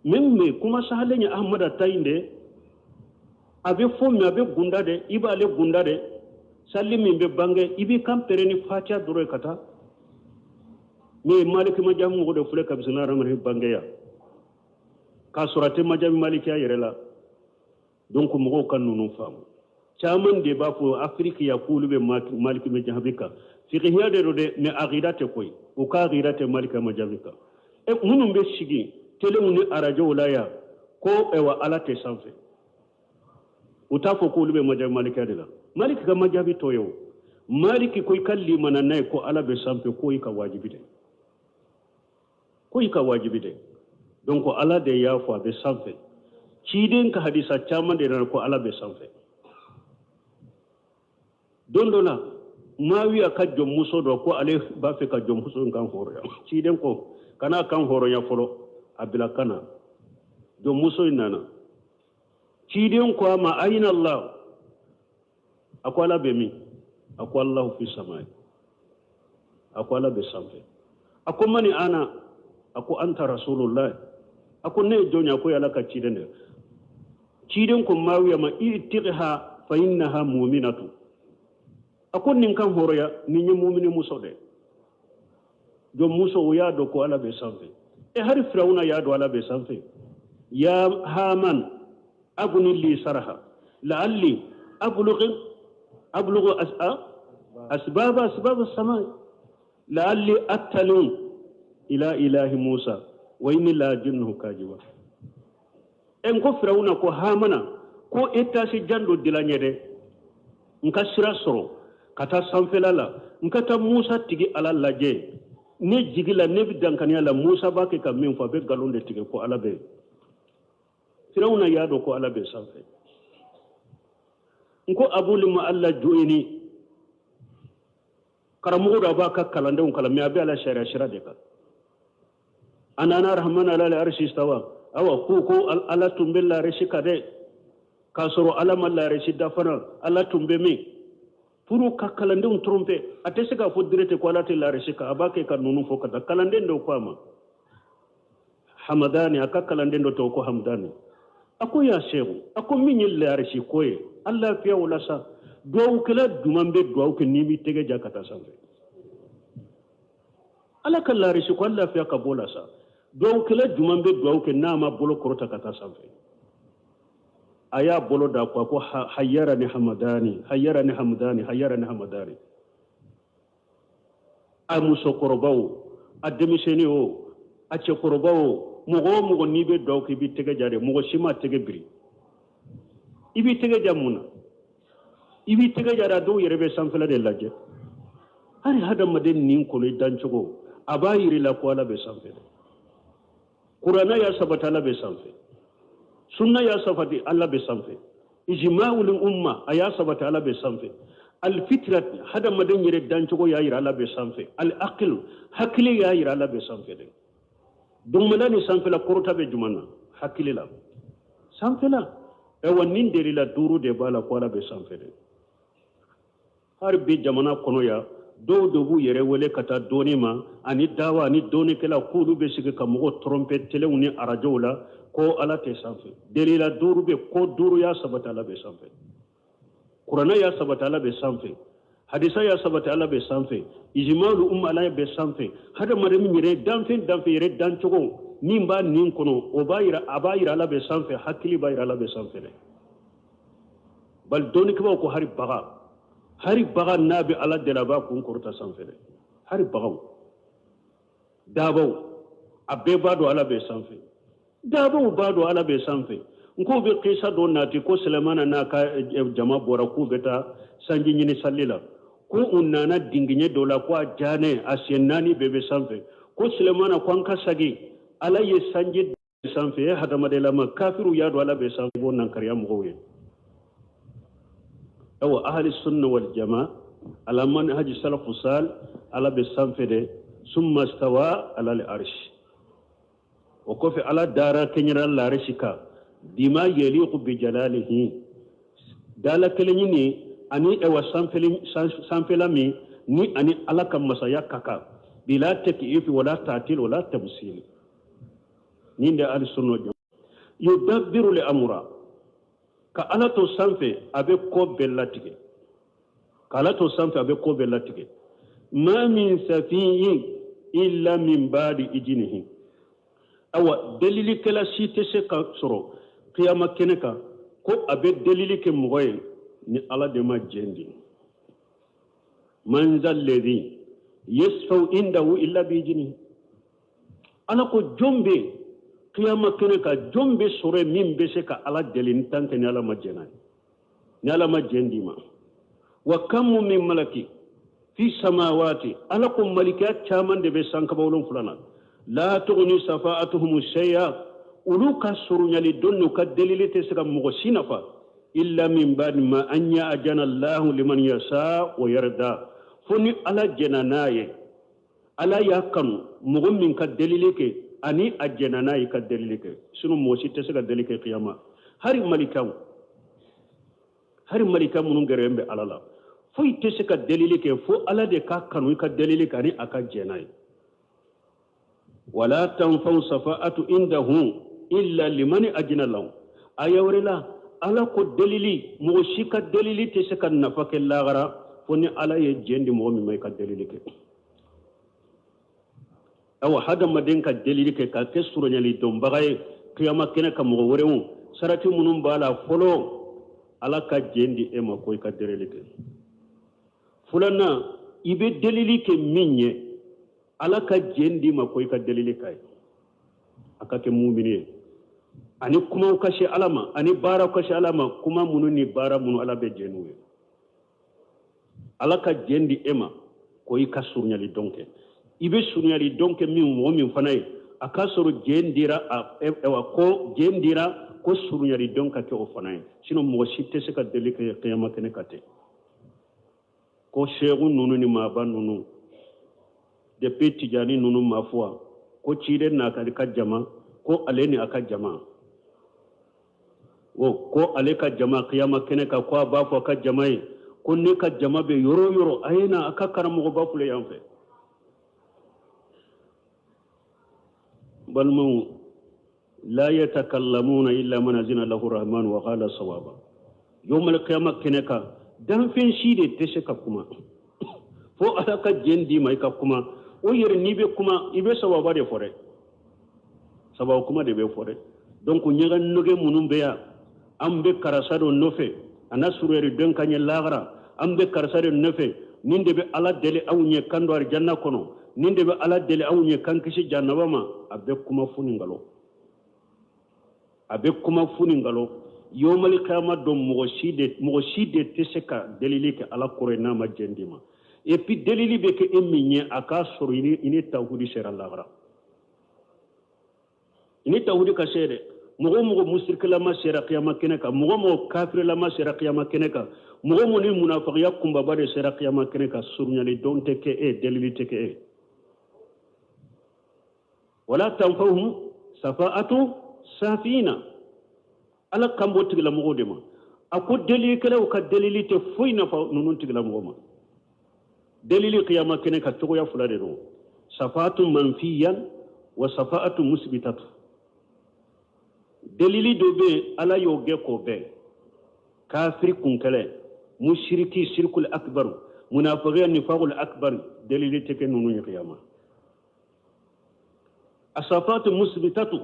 Min bɛ kuma sahalen ye Ahmada ta in de, a bɛ fɔ min, a bɛ gunda de, i b'ale gunda de. Sali min bɛ bange, i b'i kan pɛrɛn ni fatiya dɔrɔn ye ka taa. Mais Maliki majabi mɔgɔ de filɛ ka bisimilahi rahmani rahim bange yan, k'a sɔrɔ a tɛ majabi malikiya yɛrɛ la. Donc mɔgɔw ka ninnu faamu. Caman de b'a fɔ Afiriki ya k'olu bɛ Maliki majabi kan. Fikihiya de don dɛ, mais akida tɛ koyi. U ka akida tɛ Maliki majabi kan. E minnu bɛ sigi telew ni arajow la yan ko ɛwa Ala tɛ sanfɛ, u t'a fɔ k'olu bɛ majabi malikiya de la. Maliki ka majabi t'o ye o. Maliki ko i ka limana n'a ye ko Ala bɛ sanfɛ, ko i ka wajibi de, ko i ka wajibi de. Donc Ala de y'a fɔ a bɛ sanfɛ. Ciden ka hadisa caman de nana ko Ala bɛ sanfɛ. Don dɔ la, Mawiya ka jɔnmuso dɔ ko ale b'a fɛ ka jɔnmuso in kan hɔrɔnya. Ciden ko kana kan hɔrɔnya fɔlɔ, a bila ka na. Jɔnmuso in nana. Ciden ko a ma ayina Allah? A ko Ala bɛ min? A ko Allahu fi samai. A ko Ala bɛ sanfɛ. A ko mani ana? A ko anta rasulullah. A ko ne ye jɔn ye? A ko Ala ka ciden de. Ciden ko Mawiya ma itiqha fa innaha mu'minatu. A ko nin kan hɔrɔnya, nin ye mumini muso de. Jɔn muso o y'a dɔn ko Ala bɛ sanfɛ. E hari Firawuna y'a dɔn Ala bɛ sanfɛ. Ya Haman abni li sarha la'alli ablughu asbaba as-samai la'alli attali'u ila ilahi Musa wa inni la ajunnuhu kajiba. E n ko Firawuna ko Hamana ko étage jan dɔ dilan ɲɛ dɛ, n ka sira sɔrɔ ka taa sanfɛla la, n ka taa Musa tigi Ala lajɛ. Ne jigi la, ne bɛ dankaniya la, Musa b'a kɛ ka min fɔ, a bɛ nkalon de tigɛ ko Ala bɛ yen. Firawuna y'a dɔn ko Ala bɛ sanfɛ. N ko Abul Mu'alla Ju'ini, karamɔgɔ dɔ, a b'a ka kalandenw kalan, mais a bɛ ala sariya sira de kan. A nana rahman ala arshi istawa. Awa ko Ala tun bɛ larisi kan dɛ, k'a sɔrɔ Ala ma larisi dafana. Ala tun bɛ min pour ka kalandenw tromper, a tɛ se k'a fɔ direct ko Ala tɛ larisi kan. A b'a kɛ ka ninnu fɔ ka taa. Kalanden dɔw ko a ma, Hamadani, a ka kalanden dɔ tɔgɔ ko Hamadani, a ko ya seku, a ko min ye larisi ko ye, an lafiya o la sa. Duwawukɛla jumɛn bɛ duwawu kɛ n'i m'i tɛgɛ ja ka taa sanfɛ? Ala ka larisi ko, an lafiya ka bɔ la sa. Duwawukɛla jumɛn bɛ duwawu kɛ n'a ma bolo kɔrɔta ka taa sanfɛ? A y'a bolo da ko, a ko hayyara ni Hamadani, hayyara ni Hamadani, hayyara ni Hamadani. A musokɔrɔbaw, a denmisɛnnin o, a cɛkɔrɔba o, mɔgɔ o mɔgɔ n'i bɛ duwawu kɛ, i b'i tɛgɛ ja de. Mɔgɔ si ma tɛgɛ biri. I b'i tɛgɛ ja mun na? I b'i tɛgɛ ja de, a dɔw yɛrɛ bɛ sanfɛla de lajɛ. Hali hadamaden nin kɔnɔ i dancogo, a b'a yir'i la ko Ala bɛ sanfɛ dɛ. Kuranɛ y'a sabati Ala bɛ sanfɛ, sunna y'a sabati Ala bɛ sanfɛ, ijma'ul umma a y'a sabati Ala bɛ sanfɛ, alfitra hadamaden yɛrɛ dancogo y'a yira Ala bɛ sanfɛ, al-aql hakili y'a yira Ala bɛ sanfɛ dɛ. Dugumala ni sanfɛla kɔrɔta bɛ jumɛn na? Hakili la. Sanfɛla, ayiwa, nin delila duuru de b'a la ko Ala bɛ sanfɛ dɛ. Hali bi jamana kɔnɔ yan, dɔw de b'u yɛrɛ wele ka taa dɔɔni ma ani dawa ani dɔɔnikɛla, k'olu bɛ sigi ka mɔgɔw tromper telew ni arajow la ko Ala tɛ sanfɛ. Delila duuru bɛ ko duuru y'a sabati Ala bɛ sanfɛ. Kuranɛ y'a sabati Ala bɛ sanfɛ, hadisa y'a sabati Ala bɛ sanfɛ, ijma'ul umma Ala bɛ sanfɛ. Hadamaden min yɛrɛ danfɛn danfɛn yɛrɛ dancogo min b'a nin kɔnɔ, o b'a yira, a b'a yira Ala bɛ sanfɛ. Hakili b'a yira Ala bɛ sanfɛ dɛ. Bali dɔɔnikɛbaw ko hari baga, hari baga n'a bɛ Ala deli, a b'a kun kɔrɔta sanfɛ dɛ. Hari bagaw, dabaw, a bɛɛ b'a dɔn Ala bɛ sanfɛ. Dabaw b'a dɔn Ala bɛ sanfɛ. N ko bɛ kisa dɔ nati ko Silamana n'a ka jama bɔra k'u bɛ taa sanji ɲini sali la, ko u nana dingiɲɛ dɔ la, ko a janen, a sen naani bɛɛ bɛ sanfɛ. Ko Silamana ko an ka sagi, Ala ye sanji sanfɛ. E hadamaden lama, kafiriw y'a dɔn Ala bɛ sanfɛ, b'o nankariya mɔgɔw ye. Awa ahli sunna wal jama ala manhaji salafu sal, Ala bɛ sanfɛ de, summa stawa ala al arsh. O kɔfɛ Ala dara kɛɲɛra la arshi kan, bima yaliqu bi jalalihi, dala kelen ɲini ani ewa sanfɛla min ni ani Ala ka masaya ka kan, bila takiifi wala ta'til wala tamsil. Nin de ahli sunna jama. Yudabbiru li amra, ka Ala to sanfɛ a bɛ ko bɛɛ latigɛ, ka Ala to sanfɛ a bɛ ko bɛɛ latigɛ. Ma min safiyin illa min ba'di ijnihi. Awa delilikɛla si tɛ se ka sɔrɔ kiyama kɛnɛ kan ko a bɛ delili kɛ mɔgɔ ye ni Ala de ma jɛn di. Man zal ladhi yasfau indahu illa bi ijnihi. Ala ko jɔn bɛ kiyama kɛnɛ kan, jɔn bɛ sɔrɔ min bɛ se ka Ala deli ni tan kɛ ni Ala ma jɛn n'a ye, ni Ala ma jɛn d'i ma. Wa kam min malaki fi samawati, Ala ko malikiya caman de bɛ sankaba wolonfila na, la tughni safa'atuhum shay'a, olu ka surunyali don n'u ka delili tɛ se ka mɔgɔ si nafa, illa min ba'di ma an ya'jana Allahu liman yasha wa yarda, fo ni Ala jɛnna n'a ye, Ala y'a kanu mɔgɔ min ka delili kɛ ani a jɛnna n'a ye ka delili kɛ. Sinon mɔgɔ si tɛ se ka delili kɛ kiyama. Hari malikaw, hari malika minnu gɛrɛlen bɛ Ala la, foyi tɛ se ka delili kɛ fo Ala de k'a kanu i ka delili kɛ ani a ka jɛn n'a ye. Wala tanfa'u safa'atu indahu illa liman ajina lahu. Aya wɛrɛ la, Ala ko delili, mɔgɔ si ka delili tɛ se ka nafa kɛ lahara fo ni Ala ye jɛn di mɔgɔ min ma i ka delili kɛ. Awa hadamaden ka delili kɛ ka kɛ surunyali dɔnbaga ye kiyama kɛnɛ ka mɔgɔ wɛrɛw, sarati minnu b'a la, fɔlɔ Ala ka jɛn di e ma ko i ka delili kɛ. Filanan, i bɛ delili kɛ min ye, Ala ka jɛn d'i ma ko i ka delili k'a ye, a ka kɛ mumini ye, ani kumaw ka se Ala ma, ani baaraw ka se Ala ma, kuma minnu ni baara minnu Ala bɛ jɛn n'u ye. Ala ka jɛn di e ma ko i ka surunyali dɔn kɛ. I bɛ surunyali dɔn kɛ min mɔgɔ min fana ye, a k'a sɔrɔ jɛn dira a, ayiwa, ko jɛn dira ko surunyali dɔn ka kɛ o fana ye. Sinon mɔgɔ si tɛ se ka deli kɛ kiyama kɛnɛ kan ten. Ko seku ninnu ni maaba ninnu, depuis Tijani ninnu ma fɔ ko ciden n'a ka jama, ko ale ni a ka jama, o ko ale ka jama kiyama kɛnɛ kan, ko a b'a fɔ a ka jama ye ko ne ka jama bɛ yɔrɔ o yɔrɔ, a ye na a ka karamɔgɔba filɛ yan fɛ. Balimaw, la yatakallamuna illa man azina lahu rahman wa qala sawaba. Yawmal qiyama kɛnɛ kan, danfɛn si de tɛ se ka kuma fo Ala ka jɛn d'i ma i ka kuma. O yɛrɛ n'i bɛ kuma, i bɛ sawaba de fɔ dɛ, sababu kuma de bɛ fɔ dɛ. Donc ɲɛgɛn nɔgɛ minnu bɛ yan, an bɛ karisa dɔ nɔfɛ, a na surunyali dɔn ka ɲɛ lahara, an bɛ karisa de nɔfɛ, nin de bɛ Ala deli aw ɲɛ kan don arijanna kɔnɔ, nin de bɛ Ala deli aw ɲɛ kan kisi jahanama ma. A bɛ kuma fu ni nkalon, a bɛ kuma fu ni nkalon. Yawmal qiyama don, mɔgɔ si de tɛ se ka delili kɛ Ala kɔrɔ ye n'a ma jɛn d'i ma. Et puis delili bɛ kɛ e min ye, a k'a sɔrɔ i ni tawhidi sera lahara, i ni tawhidi ka se dɛ. Mɔgɔ o mɔgɔ musirikilama sera kiyama kɛnɛ kan, mɔgɔ o mɔgɔ kafirilama sera kiyama kɛnɛ kan, mɔgɔ o mɔgɔ ni munafagiya kunbaba de sera kiyama kɛnɛ kan, surunyali dɔn tɛ kɛ e, delili tɛ kɛ e. Wala tanfahum safa'atu safina. Ala kan b'o tigilamɔgɔw de ma. A ko delilikɛlaw ka delili tɛ foyi nafa ninnu tigilamɔgɔ ma. Delili kiyama kɛnɛ kan cogoya fila de don: safa'atu manfiyan wa safa'atu musbitatu. Delili dɔ bɛ yen, Ala y'o gɛn k'o bɛn kafiri kunkɛlɛ, musiriki sirikul akbar, munafiqiya nifaqul akbar, delili tɛ kɛ ninnu ye kiyama. Asafatu musbitatu,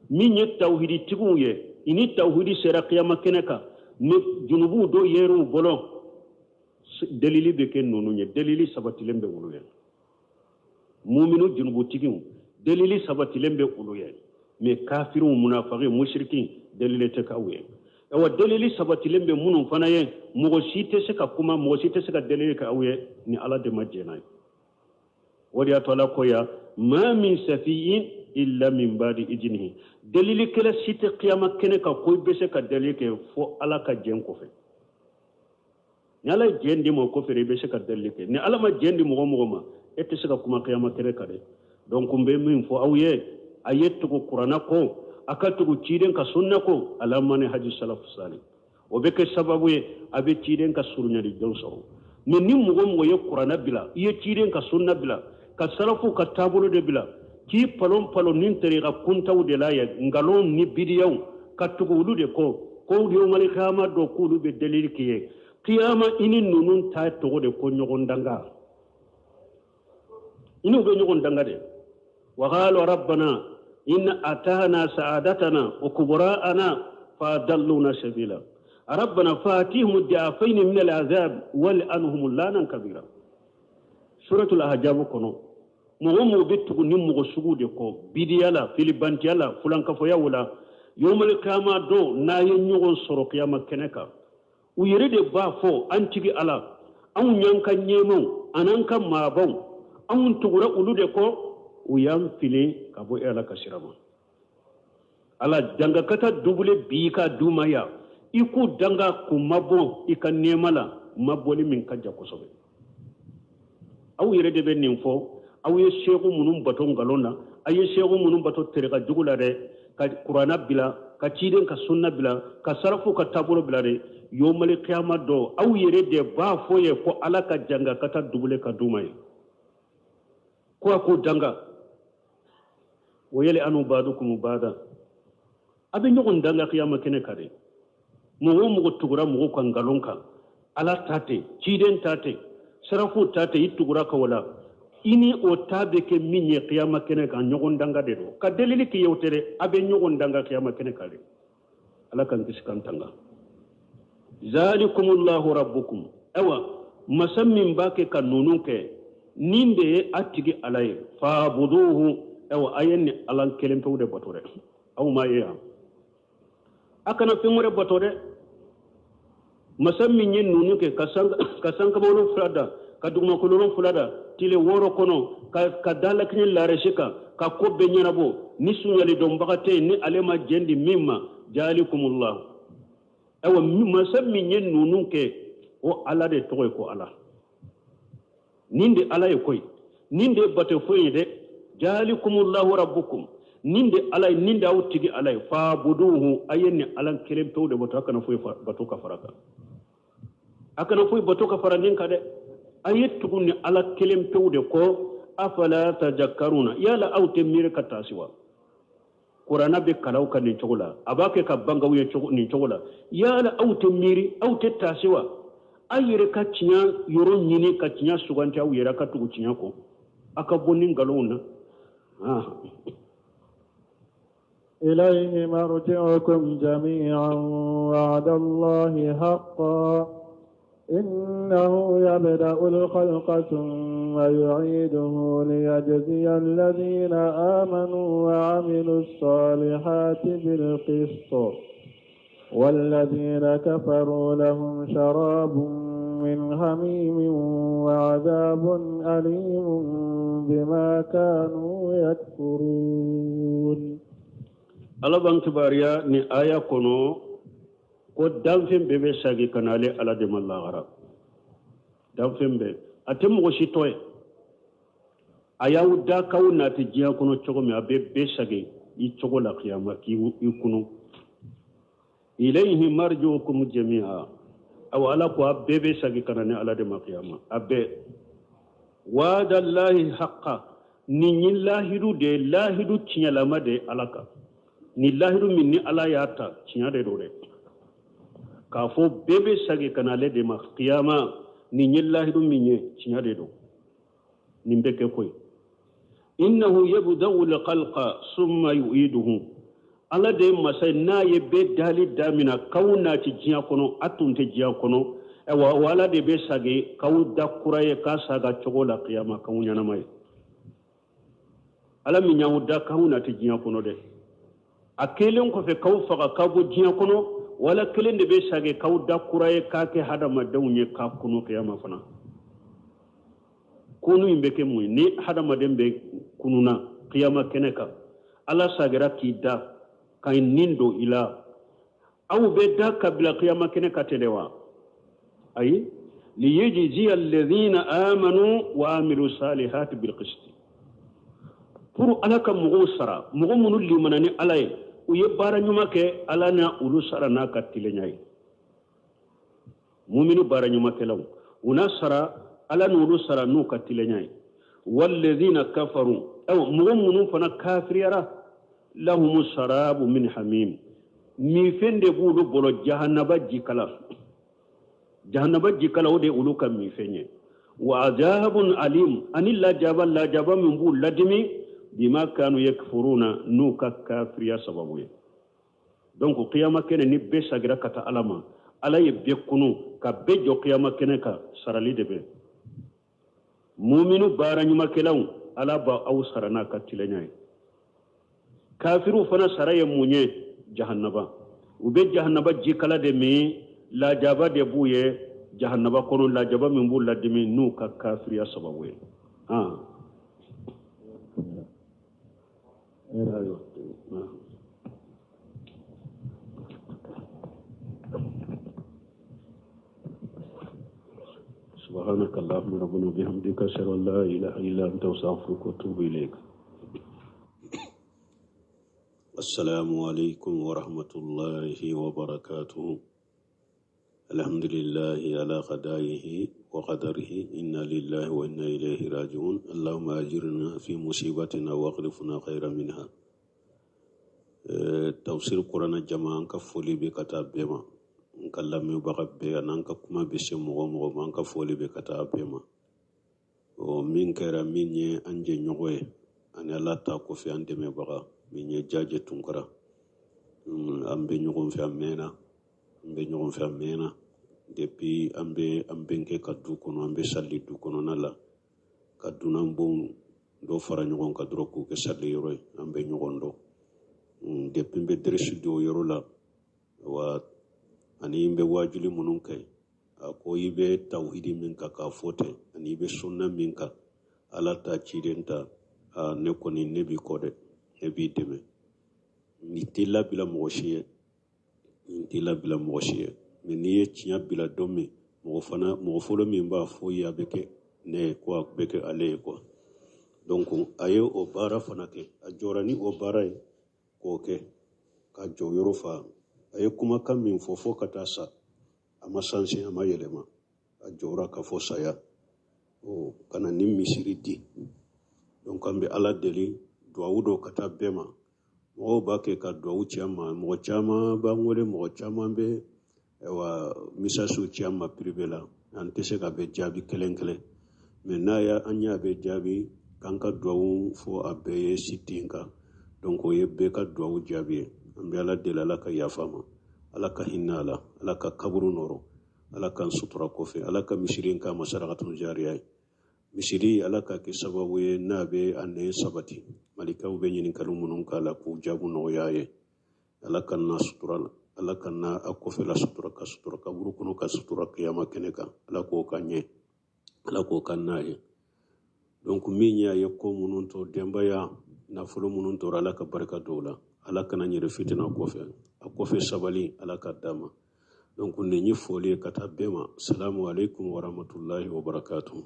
min ye tawhiditigiw ye, i ni tawhidi sera kiyama kɛnɛ kan, ni junubuw dɔ yer'u bolo, delili bɛ kɛ ninnu ye, delili sabatilen bɛ olu ye. Muminu junubutigiw, delili sabatilen bɛ olu ye. Mais kafiriw, munafaki, musiriki, delili tɛ k'aw ye. Awa delili sabatilen bɛ minnu fana ye, mɔgɔ si tɛ se ka kuma, mɔgɔ si tɛ se ka delili kɛ aw ye ni Ala de ma jɛn n'a ye. O de y'a to Ala ko ya ma min safiyin illa min ba'di ijnihi. Delilikɛla si tɛ kiyama kɛnɛ kan ko i bɛ se ka delili kɛ fo Ala ka jɛn kɔfɛ. Ni Ala ye jɛn d'i ma o kɔfɛ i bɛ se ka delili kɛ. Ni Ala ma jɛn di mɔgɔ mɔgɔ ma, e tɛ se ka kuma kiyama kɛnɛ kan dɛ. Donc n bɛ min fɔ aw ye, a ye tugu kuranna kɔ, a ka tugu ciden ka sunna kɔ, ala manhaji salafu sali. O bɛ kɛ sababu ye a bɛ ciden ka surunyali jɔn sɔrɔ. Mais ni mɔgɔ mɔgɔ ye kuranna bila, i ye ciden ka sunna bila, ka salafu ka taabolo de bila, k'i palon palon ni tariqa kuntaw de la ye, nkalon ni bidiyaw, ka tugu olu de kɔ, ko yomali kiyama don k'olu bɛ delili k'i ye. Kiyama i ni ninnu ta tɔgɔ de ko ɲɔgɔn danga. I n'u bɛ ɲɔgɔn danga de. Wa qalu rabbana in atana sa'adatana wa kubra'ana fa dalluna sabila. Rabbana fatihum di'afaini min al'azab wal anhum lanan kabira. Suratul Ahzab kɔnɔ, mɔgɔ mɔgɔ bɛ tugu ni mɔgɔ sugu de kɔ, bidiya la, filibantiya la, fulankafoyaw la, yomali kiyama don n'a ye ɲɔgɔn sɔrɔ kiyama kɛnɛ kan, u yɛrɛ de b'a fɔ an tigi Ala, anw y'an ka ɲɛmaw an'an ka maabaw, anw tugura olu de kɔ, u y'an fili ka bɔ e Ala ka sira ma. Ala dangakata dubule bi ka d'u ma yan, i k'u danga k'u mabɔ i ka nɛɛma la, mabɔli min ka jan kosɛbɛ. Aw yɛrɛ de bɛ nin fɔ, aw ye seku minnu bato nkalon na, aw ye seku minnu bato terika jugu la dɛ, ka kuranna bila, ka ciden ka sunna bila, ka sarafu ka taabolo bila dɛ. Yomali kiyama don aw yɛrɛ de b'a fɔ ye ko Ala ka jangakata dubule ka d'u ma ye, ko a k'u danga. Wa yal'anu ba'dukum ba'da, a bɛ ɲɔgɔn danga kiyama kɛnɛ kan dɛ. Mɔgɔ o mɔgɔ tugura mɔgɔw ka nkalon kan, Ala ta tɛ, ciden ta tɛ, sarafu ta tɛ, i tugura ka o la, i ni o ta bɛ kɛ min ye kiyama kɛnɛ kan, ɲɔgɔn danga de don. Ka delili k'i ye o tɛ dɛ, a bɛ ɲɔgɔn danga kiyama kɛnɛ kan dɛ. Ala k'an kisi k'an tanga. Zalikumullahu rabbukum, ayiwa masa min b'a kɛ ka ninnu kɛ, nin de ye a tigi Ala ye. Faabuduhu, ayiwa a ye nin Ala kelen pewu de bato dɛ. Aw m'a ye yan, a kana fɛn wɛrɛ bato dɛ. Masa min ye ninnu kɛ ka sankaba wolonfila da, ka dugumakolo wolonfila da tile 6 kɔnɔ, ka dalakiɲɛ laresi kan, ka ko bɛɛ ɲɛnabɔ, ni sunyali dɔnbaga tɛ yen ni ale ma jɛn di min ma. Jalikumullahu, ayiwa masa min ye ninnu kɛ, o Ala de tɔgɔ ye ko Ala. Nin de Ala ye koyi, nin de bato foyi ye dɛ. Jalikumullahu rabbukum, nin de Ala ye, nin de aw tigi Ala ye. Faabuduhu, a ye nin Ala kelen pewu de bato, a kana foyi bato ka fara kan, a kana foyi bato ka fara nin kan dɛ. A ye tugu ni Ala kelen pewu de kɔ. Afala tajakkaruna, yala aw tɛ miiri ka taasi wa? Kuranna bɛ kalan aw kan nin cogo la, a b'a kɛ ka bangaw ye nin cogo la. Yala aw tɛ miiri, aw tɛ taasi wa? Aw yɛrɛ ka tiɲɛ yɔrɔ ɲini ka tiɲɛ suganti, aw yɛrɛ ka tugu tiɲɛ kɔ, a ka bɔ ni nkalonw na. إليه مرجعكم جميعا وعد الله حقا إنه يبدأ الخلق ثم يعيده ليجزي الذين آمنوا وعملوا الصالحات بالقسط والذين كفروا لهم شراب من حميم وعذاب أليم بما كانوا يكفرون. Ala b'an kibaruya ni aya kɔnɔ ko danfɛn bɛɛ bɛ sagi ka na ale Ala de ma lahara. Danfɛn bɛɛ, a tɛ mɔgɔ si tɔ ye. A y'aw da k'aw nati diɲɛ kɔnɔ cogo min, a bɛ bɛɛ sagi i cogo la kiyama k'i kunu. Ilayhi marji'ukum jami'a, awa Ala ko a bɛɛ bɛ sagi ka na ni Ala de ma kiyama, a bɛɛ. Wa'adallahi haqqa, nin ye lahidu de ye, lahidu tiɲɛlama de ye Ala kan. Ni lahidu min ni Ala y'a ta, tiɲɛ de don dɛ. K'a fɔ bɛɛ bɛ sagi ka na ale de ma kiyama, nin ye lahidu min ye, tiɲɛ de don, nin bɛ kɛ koyi. Innahu yabda'u al-khalqa summa yu'iduhu, Ala de ye masa ye, n'a ye bɛɛ dali damina k'aw nati diɲɛ kɔnɔ, a tun tɛ diɲɛ kɔnɔ. Ayiwa o Ala de bɛ sagi k'aw da kura ye, k'a saga cogo la kiyama k'aw ɲɛnama ye. Ala min y'aw da k'aw nati diɲɛ kɔnɔ dɛ, a kɛlen kɔfɛ k'aw faga k'aw bɔ diɲɛ kɔnɔ, wala kelen de bɛ sagi k'aw da kura ye k'a kɛ hadamadenw ye k'a kunu kiyama fana. Kunu in bɛ kɛ mun ye? Ni hadamaden bɛ kununa kiyama kɛnɛ kan, Ala sagira k'i da ka nin don i la, aw bɛ da ka bila kiyama kɛnɛ kan ten de wa? Ayi, Liyajziya alladhina amanu wa amilu salihati bil qist. Pour Ala ka mɔgɔw sara, mɔgɔ minnu limana ni Ala ye, u ye baara ɲuman kɛ, Ala na olu sara n'a ka tilenya ye. Muminu baara ɲumankɛlaw, u na sara, Ala n'olu sara n'u ka tilenya ye. Walladhina kafaru, aw mɔgɔ minnu fana kafiriyara, lahumu sarabu min hamim, minfɛn de b'olu bolo jahanaba jikala. Jahanaba jikala o de olu ka minfɛn ye. Wa azabun alim, ani lajaba lajaba min b'u ladimi, bima kanu yakfuruna, n'u ka kafiriya sababu ye. Donc kiyama kɛnɛ ni bɛɛ sagira ka taa Ala ma, Ala ye bɛɛ kunu ka bɛɛ jɔ kiyama kɛnɛ kan, sarali de bɛ. Muminu baara ɲumankɛlaw, Ala b'aw sara n'a ka tilenya ye. Kafiriw fana sara ye mun ye? Jahannaba. U bɛ jahannaba jikala de min, lajaba de b'u ye jahannaba kɔnɔ, lajaba min b'u ladimi n'u ka kafiriya sababu ye. سبحانك اللهم ربنا وبحمدك، أشهد أن لا إله إلا أنت، أستغفرك وأتوب إليك. السلام عليكم ورحمة الله وبركاته. الحمد لله على قضائه وقدره، إنا لله وإنا إليه راجعون. اللهم أجرنا في مصيبتنا واخلفنا خيرا منها. Tafsir Kurana jama, an ka foli bɛ ka taa bɛɛ ma. N ka lamɛnbaga bɛɛ an'an ka kuma bɛ se mɔgɔ mɔgɔ ma, an ka foli bɛ ka taa bɛɛ ma. Ɔ min kɛra min ye an jɛɲɔgɔn ye ani Ala ta kɔfɛ an dɛmɛbaga min ye Jaje Tunkara, an bɛ ɲɔgɔn fɛ a mɛnna, an bɛ ɲɔgɔn fɛ a mɛnna depuis an bɛ an bɛnkɛ ka du kɔnɔ, an bɛ sali du kɔnɔna la ka dunanbonw dɔ fara ɲɔgɔn kan dɔrɔn k'o kɛ sali yɔrɔ ye, an bɛ ɲɔgɔn dɔn depuis n bɛ dɛrɛsi don o yɔrɔ la. Wa ani n bɛ waajuli minnu kɛ, a ko i bɛ tawhidi min kan k'a fɔ ten, ani i bɛ sunna min kan, Ala ta ciden ta, ne kɔni ne b'i kɔ dɛ, ne b'i dɛmɛ. N t'i labila mɔgɔ si ye, n t'i labila mɔgɔ si ye, mais n'i ye tiɲɛ bila don min, mɔgɔ fana mɔgɔ fɔlɔ min b'a fɔ i ye, a bɛ kɛ ne ye ko a bɛ kɛ ale ye quoi. Donc a ye o baara fana kɛ, a jɔra ni o baara ye k'o kɛ ka jɔ yɔrɔ fa. A ye kumakan min fɔ fo ka taa sa, a ma sanse, a ma yɛlɛma, a jɔra ka fɔ saya o ka na ni misiri di. Donc an bɛ Ala deli, duwawu dɔ ka taa bɛɛ ma. Mɔgɔw b'a kɛ ka duwawu ci an ma, mɔgɔ caman b'an wele, mɔgɔ caman bɛ ayiwa misasiw ci an ma privé la, an tɛ se ka bɛɛ jaabi kelen kelen, mais n'a y'a an y'a bɛɛ jaabi k'an ka duwawu fɔ a bɛɛ ye site kan. Donc o ye bɛɛ ka duwawu jaabi ye. An bɛ Ala deli, Ala ka yafa ma, Ala ka hinɛ a la, Ala ka kaburu nɔrɔ, Ala k'an sutura kɔfɛ, Ala ka misiri k'a ma sarakatun jariya ye. Misiri Ala ka kɛ sababu ye n'a bɛ a nɛn sabati, malikaw bɛ ɲininkali minnu k'a la k'u jaabi nɔgɔya ye. Ala ka na sutura, Ala ka na a kɔfɛla sutura, ka sutura kaburu kɔnɔ, ka sutura kiyama kɛnɛ kan. Ala k'o ka ɲɛ, Ala k'o ka n'a ye. Donc min y'a ye ko minnu to denbaya nafolo minnu tora, Ala ka barika don o la, Ala kana n yɛrɛ fitina kɔfɛ, a kɔfɛ sabali Ala ka d'a ma. Donc nin ye foli ye ka taa bɛɛ ma. Salamu alaikum warahmatullahi wabarakatuh.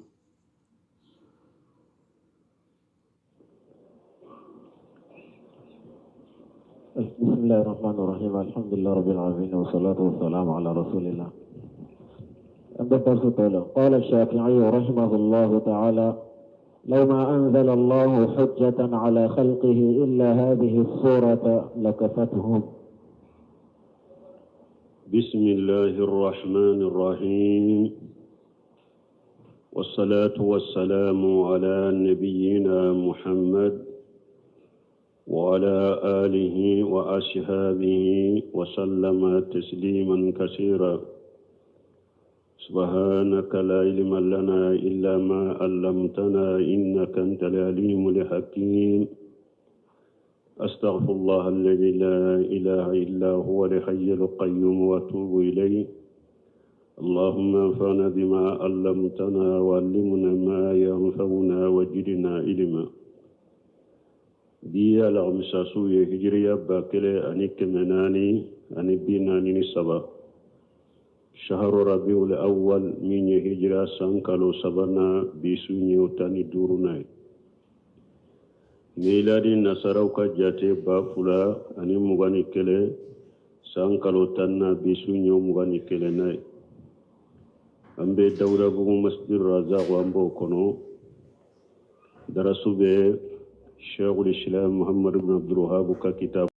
بسم الله الرحمن الرحيم، الحمد لله رب العالمين، والصلاة والسلام على رسول الله. عند الدرس التالي، قال الشافعي رحمه الله تعالى: لو ما أنزل الله حجة على خلقه إلا هذه السورة لكفتهم. بسم الله الرحمن الرحيم، والصلاة والسلام على نبينا محمد وعلى آله وأصحابه وسلم تسليما كثيرا. سبحانك لا علم لنا إلا ما علمتنا إنك أنت العليم الحكيم. أستغفر الله الذي لا إله إلا هو الحي القيوم وأتوب إليه. اللهم انفعنا بما علمتنا وعلمنا ما ينفعنا وزدنا علما. Bi alamisa su ye hijiriya 1443. Shahru rabiul awwal min ye hijira san kalo sabanan bi su ɲɛ o 15nan ye. Miladi nasaraw ka jate 2021 san kalo 10nan bi su ɲɛ o 21nan ye. An bɛ Dawudabugu Masjid Razak an b'o kɔnɔ. Darasu bɛ Sheikhul Islam Muhammad ibn Abdul Wahab ka kitabu.